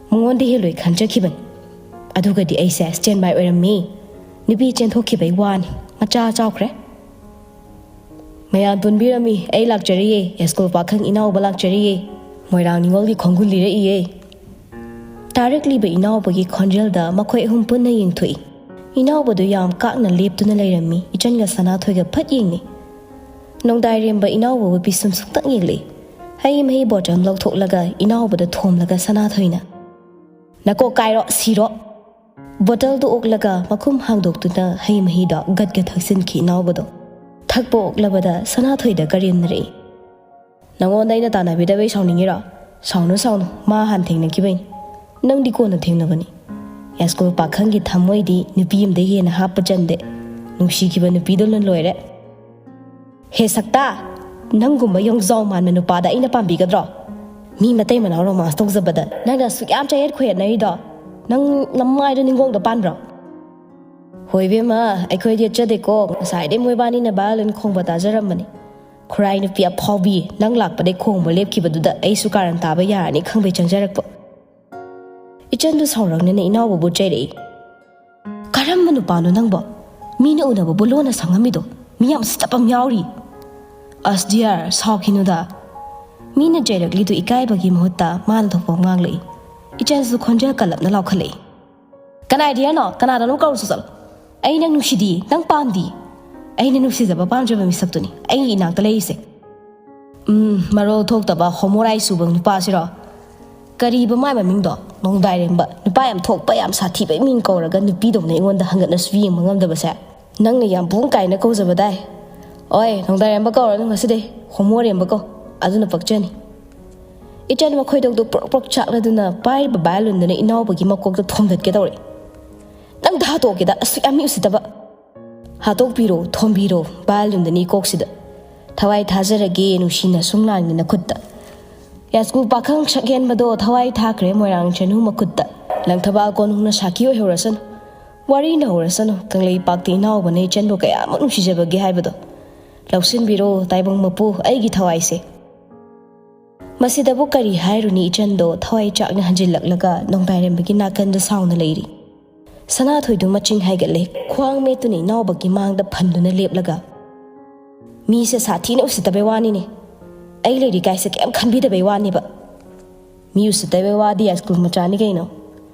ꯃꯉꯣꯟꯗ ꯍꯦꯜꯂꯣꯏ ꯈꯟꯖꯈꯤꯕꯅꯤ꯫ ꯑꯗꯨꯒꯗꯤ ꯑꯩꯁꯦ standby ꯑꯣꯏꯔꯝꯃꯤ꯫ ꯅꯨꯄꯤ ꯆꯦꯟꯊꯣꯛꯈꯤꯕꯩ ꯋꯥꯅꯤ, ꯃꯆꯥ ꯆꯥꯎꯈ꯭ꯔꯦ꯫ ꯃꯌꯥꯝ ꯄꯨꯟꯕꯤꯔꯝꯃꯤ, ꯑꯩ ꯂꯥꯛꯆꯔꯤꯌꯦ, ꯌꯥꯏꯁ꯭ꯀꯨꯜ ꯄꯥꯈꯪ ꯏꯅꯥꯎꯕ ꯂꯥꯛꯆꯔꯤꯌꯦ, ꯃꯣꯏꯔꯥꯡ ꯅꯤꯉꯣꯜꯒꯤ ꯈꯣꯡꯒꯨꯜ ꯂꯤꯔꯛꯏꯌꯦ꯫" ꯇꯥꯔꯛꯂꯤꯕ ꯏꯅꯥꯎꯕꯒꯤ ꯈꯣꯟꯖꯦꯜꯗ ꯃꯈꯣꯏ ꯑꯍꯨꯝ ꯄꯨꯟꯅ ꯌꯦꯡꯊꯣꯛꯏ꯫ ꯏꯅꯥꯎꯕꯗꯨ ꯌꯥꯝ ꯀꯥꯛꯅ ꯂꯦꯞꯇꯨꯅ ꯂꯩꯔꯝꯃꯤ꯫ ꯏꯆꯟꯒ ꯁꯅꯥꯊꯣꯏꯒ ꯐꯠ ꯌꯦꯡꯅꯩ꯫ ꯅꯣꯡꯗꯥꯏꯔꯦꯝꯕ ꯏꯅꯥꯎꯕꯕꯨ ꯄꯤꯁꯨꯝ ꯁꯨꯛꯇꯪ ꯌꯦꯡꯂꯛꯏ꯫ ꯍꯩ ꯃꯍꯤ ꯕꯣꯇꯜ ꯂꯧꯊꯣꯛꯂꯒ ꯏꯅꯥꯎꯕꯗ ꯊꯣꯝꯂꯒ ꯁꯅꯥꯊꯣꯏꯅ, "ꯅꯀꯣꯛ ꯀꯥꯏꯔꯣ, ꯁꯤꯔꯣ!" ꯕꯣꯇꯜꯗꯨ ꯑꯣꯛꯂꯒ ꯃꯈꯨꯝ ꯍꯥꯡꯗꯣꯛꯇꯨꯅ ꯍꯩ ꯃꯍꯤꯗꯣ ꯒꯠꯒ ꯊꯛꯆꯤꯟꯈꯤ ꯏꯅꯥꯎꯕꯗꯣ꯫ ꯊꯛꯄ ꯑꯣꯛꯂꯕꯗ ꯁꯅꯥꯊꯣꯏꯗ ꯀꯔꯦꯝꯅꯔꯛꯏ꯫ "ꯅꯉꯣꯟꯗ ꯑꯩꯅ ꯇꯥꯟꯅꯕꯤꯗꯕꯩ ꯁꯥꯎꯅꯤꯡꯉꯤꯔꯣ? ꯁꯥꯎꯅꯨ, ꯁꯥꯎꯅꯨ, ꯃꯥ ꯍꯥꯟꯅ ꯊꯦꯡꯅꯈꯤꯕꯩꯅꯤ꯫ ꯅꯪꯗꯤ ꯀꯣꯟꯅ ꯊꯦꯡꯅꯕꯅꯤ꯫ ꯌꯥꯏꯁ꯭ꯀꯨꯜ ꯄꯥꯈꯪꯒꯤ ꯊꯃꯣꯏꯗꯤ ꯅꯨꯄꯤ ꯑꯃꯗ ꯍꯦꯟꯅ ꯍꯥꯞꯄ ꯆꯟꯗꯦ꯫ ꯅꯨꯡꯁꯤꯈꯤꯕ ꯅꯨꯄꯤꯗꯨꯅ ꯂꯣꯏꯔꯦ꯫" "ꯍꯦ ꯁꯛꯇꯥ, ꯅꯪꯒꯨꯝꯕ ꯌꯣꯡꯖꯥꯎ ꯃꯥꯟꯕ ꯅꯨꯄꯥꯗ ꯑꯩꯅ ꯄꯥꯝꯕꯤꯒꯗ꯭ꯔꯣ? ꯃꯤ ꯃꯇꯩ ꯃꯅꯥꯎ ꯔꯣꯃꯥꯟꯁ ꯇꯧꯖꯕꯗ ꯅꯪꯅ ꯑꯁꯨꯛ ꯌꯥꯝ ꯆꯌꯦꯠ ꯈꯣꯏꯌꯦꯠꯅꯔꯤꯗꯣ, ꯅꯪ ꯅꯃꯥꯏꯗꯣ ꯅꯤꯡꯒꯣꯡꯗ ꯄꯥꯟꯕ꯭ꯔꯣ?" "ꯍꯣꯏ ꯏꯕꯦꯝꯃ, ꯑꯩꯈꯣꯏꯗꯤ ꯆꯠꯆꯗꯦꯀꯣ, ꯉꯁꯥꯏꯗꯩ ꯃꯣꯏꯕꯥꯅꯤꯅ violin ꯈꯣꯡꯕ ꯇꯥꯖꯔꯝꯕꯅꯤ꯫ ꯈꯨꯔꯥꯏ ꯅꯨꯄꯤ ꯑꯐꯥꯎꯕꯤ, ꯅꯪ ꯂꯥꯛꯄꯗꯩ ꯈꯣꯡꯕ ꯂꯦꯞꯈꯤꯕꯗꯨꯗ ꯑꯩꯁꯨ ꯀꯥꯔꯟ ꯇꯥꯕ ꯌꯥꯔꯅꯤ ꯈꯪꯕꯩ ꯆꯪꯖꯔꯛꯄ꯫" ꯏꯆꯟꯗꯨ ꯁꯥꯎꯔꯛꯅꯅ ꯏꯅꯥꯎꯕꯕꯨ ꯆꯩꯔꯛꯏ꯫ "ꯀꯔꯝꯕ ꯅꯨꯄꯥꯅꯣ ꯅꯪꯕꯣ? ꯃꯤꯅ ꯎꯅꯕꯕꯨ ꯂꯣꯟꯅ ꯁꯪꯉꯝꯃꯤꯗꯣ? ꯃꯤ ꯌꯥꯝ ꯎꯁꯤꯠꯇꯕ ꯑꯃ ꯌꯥꯎꯔꯤ꯫" "ꯑꯁ dear, ꯁꯥꯎꯈꯤꯅꯨꯗ꯫ ꯃꯤꯅ ꯆꯩꯔꯛꯂꯤꯗꯨ ꯏꯀꯥꯏꯕꯒꯤ ꯃꯍꯨꯠꯇ ꯃꯥꯅ ꯊꯣꯛꯄ ꯑꯃ ꯉꯥꯡꯂꯛꯏ꯫ ꯏꯆꯟꯁꯨ ꯈꯣꯟꯖꯦꯜ ꯀꯜꯂꯞꯅ ꯂꯥꯎꯈꯠꯂꯛꯏ꯫ "ꯀꯅꯥ ꯗꯤꯌꯔꯅꯣ? ꯀꯅꯥꯗꯅꯣ ꯀꯧꯔꯨꯁꯨ ꯆꯠꯂꯣ꯫ ꯑꯩ ꯅꯪ ꯅꯨꯡꯁꯤꯗꯤ, ꯅꯪ ꯄꯥꯝꯗꯤ꯫ ꯑꯩꯅ ꯅꯨꯡꯁꯤꯖꯕ ꯄꯥꯝꯖꯕ ꯃꯤꯁꯛꯇꯨꯅꯤ ꯑꯩꯒꯤ ꯏꯅꯥꯛꯇ ꯂꯩꯔꯤꯁꯦ꯫" "ꯎꯝ, ꯃꯔꯣꯜ ꯊꯣꯛꯇꯕ ꯍꯣꯃꯣꯔꯥꯏ ꯁꯨꯕ ꯅꯨꯄꯥꯁꯤꯔꯣ? ꯀꯔꯤꯕ ꯃꯥꯏ ꯃꯃꯤꯡꯗꯣ? ꯅꯣꯡꯗꯥꯏꯔꯦꯝꯕ꯫ ꯅꯨꯄꯥ ꯌꯥꯝ ꯊꯣꯛꯄ, ꯌꯥꯝ ꯁꯥꯊꯤꯕ ꯃꯤꯡ ꯀꯧꯔꯒ ꯅꯨꯄꯤꯗꯧꯅ ꯑꯩꯉꯣꯟꯗ ꯍꯪꯒꯠꯅꯁꯨ ꯌꯦꯡꯕ ꯉꯝꯗꯕꯁꯦ꯫ ꯅꯪꯅ ꯌꯥꯝ ꯄꯨꯡ ꯀꯥꯏꯅ ꯀꯧꯖꯕꯗꯥꯏ꯫ ꯑꯣꯏ, ꯅꯣꯡꯗꯥꯏꯔꯦꯝꯕ ꯀꯧꯔꯅꯨ ꯉꯁꯤꯗꯩ꯫ ꯍꯣꯃꯣꯔꯦꯝꯕ ꯀꯧ꯫ ꯑꯗꯨꯅ ꯄꯛꯆꯅꯤ꯫" ꯏꯆꯟ ꯃꯈꯣꯏꯗꯧꯗꯨ ꯄ꯭ꯔꯣꯛ ꯄ꯭ꯔꯣꯛ ꯆꯥꯛꯂꯗꯨꯅ ꯄꯥꯏꯔꯤꯕ ꯕꯥꯏꯂꯨꯟꯗꯨꯅ ꯏꯅꯥꯎꯕꯒꯤ ꯃꯀꯣꯛꯇ ꯊꯣꯝꯗꯠꯀꯦ ꯇꯧꯔꯛꯏ꯫ "ꯅꯪꯗ ꯍꯥꯠꯇꯣꯛꯀꯦꯗ, ꯑꯁꯨꯛ ꯌꯥꯝ ꯃꯤ ꯎꯁꯤꯠꯇꯕ!" "ꯍꯥꯠꯇꯣꯛꯄꯤꯔꯣ, ꯊꯣꯝꯕꯤꯔꯣ ꯕꯥꯏꯂꯨꯟꯗꯨꯅ ꯏꯀꯣꯛꯁꯤꯗ꯫ ꯊꯋꯥꯏ ꯊꯥꯖꯔꯒꯦ ꯅꯨꯡꯁꯤꯅ ꯁꯨꯝ ꯂꯥꯡꯗꯅ ꯈꯨꯠꯇ꯫ ꯌꯥꯁꯀꯨ ꯄꯥꯈꯪ ꯁꯛꯍꯦꯟꯕꯗꯣ ꯊꯋꯥꯏ ꯊꯥꯈ꯭ꯔꯦ ꯃꯣꯏꯔꯥꯡ ꯆꯅꯨ ꯃꯈꯨꯠꯇ꯫ ꯂꯪꯊꯕꯥꯜ ꯀꯣꯅꯨꯡꯅ ꯁꯥꯈꯤ ꯑꯣꯏꯍꯧꯔꯁꯅꯨ꯫ ꯋꯥꯔꯤꯅ ꯍꯧꯔꯁꯅꯨ ꯀꯪꯂꯩꯄꯥꯛꯇ ꯏꯅꯥꯎꯕꯅ ꯏꯆꯟꯕꯨ ꯀꯌꯥꯃꯨꯛ ꯅꯨꯡꯁꯤꯖꯕꯒꯦ ꯍꯥꯏꯕꯗꯣ꯫ ꯂꯧꯁꯤꯟꯕꯤꯔꯣ ꯇꯥꯏꯕꯪ ꯃꯄꯨ ꯑꯩꯒꯤ ꯊꯋꯥꯏꯁꯦ꯫" ꯃꯁꯤꯗꯕꯨ ꯀꯔꯤ ꯍꯥꯏꯔꯨꯅꯤ, ꯏꯆꯟꯗꯣ ꯊꯋꯥꯏ ꯆꯥꯛꯅ ꯍꯟꯖꯤꯜꯂꯛꯂꯒ ꯅꯣꯡꯗꯥꯏꯔꯦꯝꯕꯒꯤ ꯅꯥꯀꯟꯗ ꯁꯥꯎꯅ ꯂꯩꯔꯤ꯫ ꯁꯅꯥꯊꯣꯏꯗꯨ ꯃꯆꯤꯡ ꯍꯥꯏꯒꯠꯂꯦ, ꯈ꯭ꯋꯥꯡ ꯃꯦꯠꯇꯨꯅ ꯏꯅꯥꯎꯕꯒꯤ ꯃꯥꯡꯗ ꯐꯟꯗꯨꯅ ꯂꯦꯞꯂꯒ꯫ "ꯃꯤꯁꯦ ꯁꯥꯊꯤꯅ ꯎꯁꯤꯠꯇꯕꯩ ꯋꯥꯅꯤꯅꯦ꯫ ꯑꯩ ꯂꯩꯔꯤ ꯀꯥꯏꯁꯦ ꯀꯩꯝ ꯈꯟꯕꯤꯗꯕꯩ ꯋꯥꯅꯦꯕ꯫ ꯃꯤ ꯎꯁꯤꯠꯇꯕꯩ ꯋꯥꯗꯤ ꯍꯥꯏ ꯁ꯭ꯀꯨꯜ ꯃꯆꯥꯅꯤ ꯀꯩꯅꯣ꯫"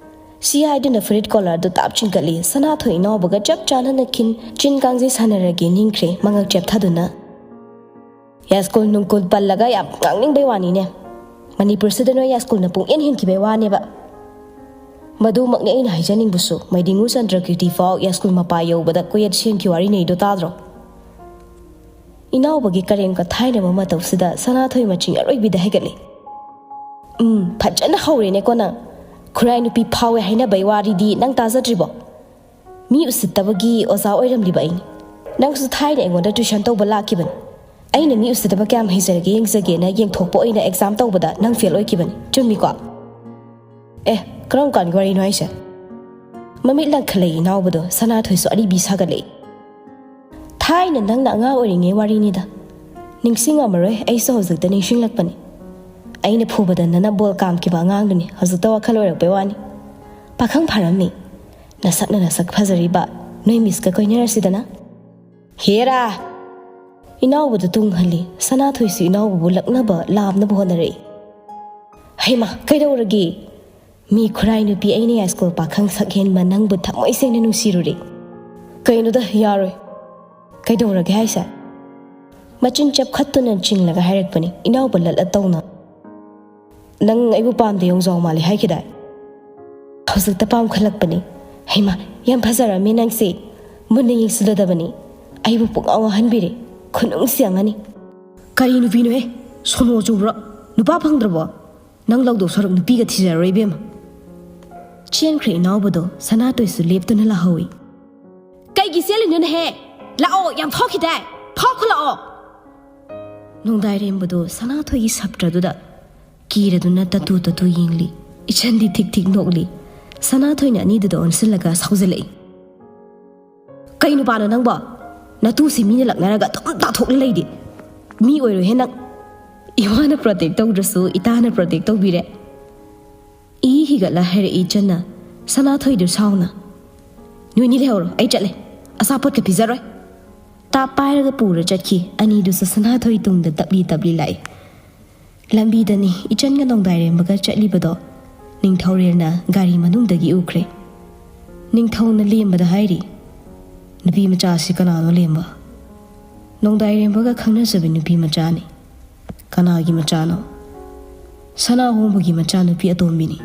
ꯁꯤ ꯍꯥꯏꯗꯨꯅ ꯐꯨꯔꯤꯠ ꯀꯣꯂꯔꯗꯨ ꯇꯥꯞ ꯆꯤꯡꯈꯠꯂꯤ꯫ ꯁꯅꯥꯊꯣꯏ ꯏꯅꯥꯎꯕꯒ ꯆꯞ ꯆꯥꯟꯅꯅ ꯈꯤꯟ ꯆꯤꯟ ꯀꯥꯡꯖꯩ ꯁꯥꯟꯅꯔꯒꯦ ꯅꯤꯡꯈ꯭ꯔꯦ ꯃꯉꯛ ꯆꯦꯞꯊꯗꯨꯅ꯫ "ꯌꯥꯁ꯭ꯀꯨꯜ ꯅꯨꯡꯀꯨꯜ ꯄꯜꯂꯒ ꯌꯥꯝ ꯉꯥꯡꯅꯤꯡꯕꯩ ꯋꯥꯅꯤꯅꯦ꯫ ꯃꯅꯤꯄꯨꯔꯁꯤꯗ ꯅꯣꯏ ꯌꯥꯁ꯭ꯀꯨꯜꯅ ꯄꯨꯡꯍꯦꯟ ꯍꯦꯟꯈꯤꯕꯩ ꯋꯥꯅꯦꯕ꯫" ꯃꯗꯨꯃꯛꯅꯤ ꯑꯩꯅ ꯍꯥꯏꯖꯅꯤꯡꯕꯁꯨ꯫ ꯃꯩꯗꯤꯡꯉꯨ ꯆꯟꯗ꯭ꯔꯀꯤꯔꯇꯤ ꯐꯥꯎ ꯌꯥꯁ꯭ꯀꯨꯜ ꯃꯄꯥ ꯌꯧꯕꯗ ꯀꯣꯌꯦꯠ ꯁꯦꯝꯈꯤ ꯋꯥꯔꯤꯅꯩꯗꯣ ꯇꯥꯗ꯭ꯔꯣ? ꯏꯅꯥꯎꯕꯒꯤ ꯀꯔꯦꯝ ꯀꯊꯥꯏꯅꯕ ꯃꯇꯧꯁꯤꯗ ꯁꯅꯥꯊꯣꯏ ꯃꯆꯤꯡ ꯑꯔꯣꯏꯕꯤꯗ ꯍꯥꯏꯒꯠꯂꯤ꯫ "ꯎꯝ, ꯐꯖꯅ ꯍꯧꯔꯦꯅꯦꯀꯣ ꯅꯪ꯫ ꯈꯨꯔꯥꯏ ꯅꯨꯄꯤ ꯐꯥꯎꯋꯦ ꯍꯥꯏꯅꯕꯩ ꯋꯥꯔꯤꯗꯤ ꯅꯪ ꯇꯥꯖꯗ꯭ꯔꯤꯕꯣ? ꯃꯤ ꯎꯁꯤꯠꯇꯕꯒꯤ ꯑꯣꯖꯥ ꯑꯣꯏꯔꯝꯂꯤꯕ ꯑꯩꯅꯤ꯫ ꯅꯪꯁꯨ ꯊꯥꯏꯅ ꯑꯩꯉꯣꯟꯗ ꯇ꯭ꯌꯨꯁꯟ ꯇꯧꯕ ꯂꯥꯛꯈꯤꯕꯅꯤ꯫ ꯑꯩꯅ ꯃꯤ ꯎꯁꯤꯠꯇꯕ ꯀꯌꯥꯝ ꯍꯩꯖꯔꯒꯦ ꯌꯦꯡꯖꯒꯦꯅ ꯌꯦꯡꯊꯣꯛꯄ ꯑꯣꯏꯅ ꯑꯦꯛꯖꯥꯝ ꯇꯧꯕꯗ ꯅꯪ ꯐꯦꯜ ꯑꯣꯏꯈꯤꯕꯅꯤ꯫ ꯆꯨꯝꯃꯤꯀꯣ?" "ꯑꯦ, ꯀꯔꯝ ꯀꯥꯟꯒꯤ ꯋꯥꯔꯤꯅꯣ ꯍꯥꯏꯁꯦ?" ꯃꯃꯤꯠ ꯂꯪꯈꯠꯂꯛꯏ ꯏꯅꯥꯎꯕꯗꯣ꯫ ꯁꯅꯥꯊꯣꯏꯁꯨ ꯑꯔꯤꯕꯤ ꯁꯥꯒꯠꯂꯛꯏ꯫ "ꯊꯥꯏꯅ ꯅꯪꯅ ꯑꯉꯥꯡ ꯑꯣꯏꯔꯤꯉꯩ ꯋꯥꯔꯤꯅꯤꯗ꯫ ꯅꯤꯡꯁꯤꯡꯉꯝꯃꯔꯣꯏ, ꯑꯩꯁꯨ ꯍꯧꯖꯤꯛꯇ ꯅꯤꯡꯁꯤꯡꯂꯛꯄꯅꯤ꯫ ꯑꯩꯅ ꯐꯨꯕꯗ ꯅꯅꯝꯕꯣꯜ ꯀꯥꯝꯈꯤꯕ ꯑꯉꯥꯡꯗꯨꯅꯤ, ꯍꯧꯖꯤꯛꯇ ꯋꯥꯈꯜ ꯑꯣꯏꯔꯛꯄꯩ ꯋꯥꯅꯤ꯫ ꯄꯥꯈꯪ ꯐꯥꯔꯝꯃꯤ꯫ ꯅꯁꯛꯅ ꯅꯁꯛ ꯐꯖꯔꯤꯕ, ꯅꯣꯏ ꯃꯤꯁꯀ ꯀꯣꯏꯅꯔꯁꯤꯗꯅ꯫" "ꯍꯦꯔꯥ!" ꯏꯅꯥꯎꯕꯗꯨ ꯇꯨꯡꯍꯜꯂꯤ꯫ ꯁꯅꯥꯊꯣꯏꯁꯨ ꯏꯅꯥꯎꯕꯕꯨ ꯂꯛꯅꯕ ꯂꯥꯝꯅꯕ ꯍꯣꯠꯅꯔꯛꯏ꯫ "ꯍꯩꯃꯥ, ꯀꯩꯗꯧꯔꯒꯦ? ꯃꯤ ꯈꯨꯔꯥꯏ ꯅꯨꯄꯤ ꯑꯩꯅ ꯌꯥꯏꯁ꯭ꯀꯨꯜ ꯄꯥꯈꯪ ꯁꯛꯍꯦꯟꯕ ꯅꯪꯕꯨ ꯊꯃꯣꯏ ꯁꯦꯡꯅ ꯅꯨꯡꯁꯤꯔꯨꯔꯦ꯫" "ꯀꯩꯅꯣꯗ, ꯌꯥꯔꯣꯏ꯫" "ꯀꯩꯗꯧꯔꯒꯦ ꯍꯥꯏꯁꯦ?" ꯃꯆꯤꯟ ꯆꯞꯈꯠꯇꯨꯅ ꯆꯤꯡꯂꯒ ꯍꯥꯏꯔꯛꯄꯅꯤ ꯏꯅꯥꯎꯕ ꯂꯠꯂ ꯇꯧꯅ꯫ "ꯅꯪ ꯑꯩꯕꯨ ꯄꯥꯝꯗꯦ, ꯌꯣꯡꯖꯥꯎ ꯃꯥꯜꯂꯦ ꯍꯥꯏꯈꯤꯗꯥꯏ?" ꯍꯧꯖꯤꯛꯇ ꯄꯥꯝꯈꯠꯂꯛꯄꯅꯤ꯫ "ꯍꯩꯃꯥ, ꯌꯥꯝ ꯐꯖꯔꯝꯃꯦ ꯅꯪꯁꯦ꯫ ꯃꯨꯟꯅ ꯌꯦꯡꯁꯤꯜꯂꯨꯗꯕꯅꯤ꯫ ꯑꯩꯕꯨ ꯄꯨꯡꯉꯥꯎ ꯉꯥꯎꯍꯟꯕꯤꯔꯦ꯫ ꯈꯨꯅꯨꯡꯁꯤ ꯑꯃꯅꯤ꯫" "ꯀꯔꯤ ꯅꯨꯄꯤꯅꯣꯍꯦ? ꯁꯣꯅꯣ ꯆꯨꯕ꯭ꯔꯣ? ꯅꯨꯄꯥ ꯐꯪꯗ꯭ꯔꯕꯣ? ꯅꯪ ꯂꯧꯗꯧ ꯁꯔꯨꯛ ꯅꯨꯄꯤꯒ ꯊꯤꯖꯔꯔꯣꯏ ꯏꯕꯦꯝꯃ꯫" ꯆꯦꯟꯈ꯭ꯔꯦ ꯏꯅꯥꯎꯕꯗꯣ꯫ ꯁꯅꯥꯇꯣꯏꯁꯨ ꯂꯦꯞꯇꯨꯅ ꯂꯥꯍꯧꯏ꯫ "ꯀꯩꯒꯤ ꯆꯦꯜꯂꯤꯅꯣꯅꯦꯍꯦ? ꯂꯥꯛꯑꯣ, ꯌꯥꯝ ꯊꯣꯛꯈꯤꯗꯥꯏ? ꯐꯥꯎꯈꯠꯂꯛꯑꯣ!" ꯅꯣꯡꯗꯥꯏꯔꯦꯝꯕꯗꯣ ꯁꯅꯥꯊꯣꯏꯒꯤ ꯁꯞꯇ꯭ꯔꯗꯨꯗ ꯀꯤꯔꯗꯨꯅ ꯇꯇꯨ ꯇꯇꯨ ꯌꯦꯡꯂꯤ꯫ ꯏꯆꯟꯗꯤ ꯊꯤꯛ ꯊꯤꯛ ꯅꯣꯛꯂꯤ꯫ ꯁꯅꯥꯊꯣꯏꯅ ꯑꯅꯤꯗꯨꯗ ꯑꯣꯟꯁꯤꯜꯂꯒ ꯁꯥꯎꯖꯜꯂꯛꯏ꯫ "ꯀꯩ ꯅꯨꯄꯥꯅꯣ ꯅꯪꯕꯣ? ꯅꯇꯨꯁꯤ ꯃꯤꯅ ꯂꯛꯅꯔꯒ ꯑꯗꯨꯝ ꯇꯥꯊꯣꯛꯂ ꯂꯩꯗꯤ꯫ ꯃꯤ ꯑꯣꯏꯔꯣꯏꯍꯦ ꯅꯪ꯫ ꯏꯃꯥꯅ ꯄ꯭ꯔꯣꯇꯦꯛ ꯇꯧꯗ꯭ꯔꯁꯨ ꯏꯇꯥꯅ ꯄ꯭ꯔꯣꯇꯦꯛ ꯇꯧꯕꯤꯔꯦ꯫" ꯏ ꯍꯤꯒꯠꯂ ꯍꯥꯏꯔꯛꯏ ꯏꯆꯟꯅ꯫ ꯁꯅꯥꯊꯣꯏꯗꯨ ꯁꯥꯎꯅ꯫ "ꯅꯣꯏꯅꯤ ꯂꯩꯍꯧꯔꯣ, ꯑꯩ ꯆꯠꯂꯦ꯫ ꯑꯆꯥꯄꯣꯠꯀ ꯄꯤꯖꯔꯣꯏ꯫" ꯇꯥꯞ ꯄꯥꯏꯔꯒ ꯄꯨꯔ ꯆꯠꯈꯤ꯫ ꯑꯅꯤꯗꯨꯁꯨ ꯁꯅꯥꯊꯣꯏ ꯇꯨꯡꯗ ꯇꯞꯂꯤ ꯇꯞꯂꯤ ꯂꯥꯛꯏ꯫ ꯂꯝꯕꯤꯗꯅꯤ ꯏꯆꯟꯒ ꯅꯣꯡꯗꯥꯏꯔꯦꯝꯕꯒ ꯆꯠꯂꯤꯕꯗꯣ ꯅꯤꯡꯊꯧꯔꯦꯜꯅ ꯒꯥꯔꯤ ꯃꯅꯨꯡꯗꯒꯤ ꯎꯈ꯭ꯔꯦ꯫ ꯅꯤꯡꯊꯧꯅ ꯂꯦꯝꯕꯗ ꯍꯥꯏꯔꯤ, "ꯅꯨꯄꯤ ꯃꯆꯥꯁꯤ ꯀꯅꯥꯅꯣ ꯂꯦꯝꯕ?" "ꯅꯣꯡꯗꯥꯏꯔꯦꯝꯕꯒ ꯈꯪꯅꯖꯕꯤ ꯅꯨꯄꯤ ꯃꯆꯥꯅꯤ꯫" "ꯀꯅꯥꯒꯤ ꯃꯆꯥꯅꯣ?" "ꯁꯅꯥꯍꯣꯡꯕꯒꯤ ꯃꯆꯥꯅꯨꯄꯤ ꯑꯇꯣꯝꯕꯤꯅꯤ꯫"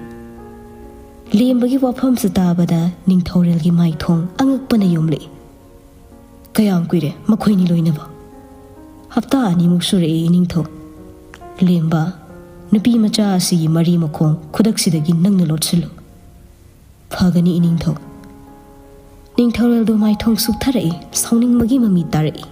ꯂꯦꯝꯕꯒꯤ ꯋꯥꯐꯝꯁꯨ ꯇꯥꯕꯗ ꯅꯤꯡꯊꯧꯔꯦꯜꯒꯤ ꯃꯥꯏꯊꯣꯡ ꯑꯉꯛꯄꯅ ꯌꯨꯝꯂꯛꯏ꯫ "ꯀꯌꯥꯝ ꯀꯨꯏꯔꯦ ꯃꯈꯣꯏꯅꯤ ꯂꯣꯏꯅꯕ?" "ꯍꯞꯇꯥ ꯑꯅꯤꯃꯨꯛ ꯁꯨꯔꯛꯏ ꯏꯅꯤꯡꯊꯧ꯫" "ꯂꯦꯝꯕ, ꯅꯨꯄꯤ ꯃꯆꯥ ꯑꯁꯤꯒꯤ ꯃꯔꯤ ꯃꯈꯣꯡ ꯈꯨꯗꯛꯁꯤꯗꯒꯤ ꯅꯪꯅ ꯂꯣꯠꯁꯤꯜꯂꯨ꯫" "ꯐꯒꯅꯤ ꯏꯅꯤꯡꯊꯧ꯫" ꯅꯤꯡꯊꯧꯔꯦꯜꯗꯣ ꯃꯥꯏꯊꯣꯡ ꯁꯨꯛꯊꯔꯛꯏ, ꯁꯥꯎꯅꯤꯡꯕꯒꯤ ꯃꯃꯤ ꯇꯥꯔꯛꯏ꯫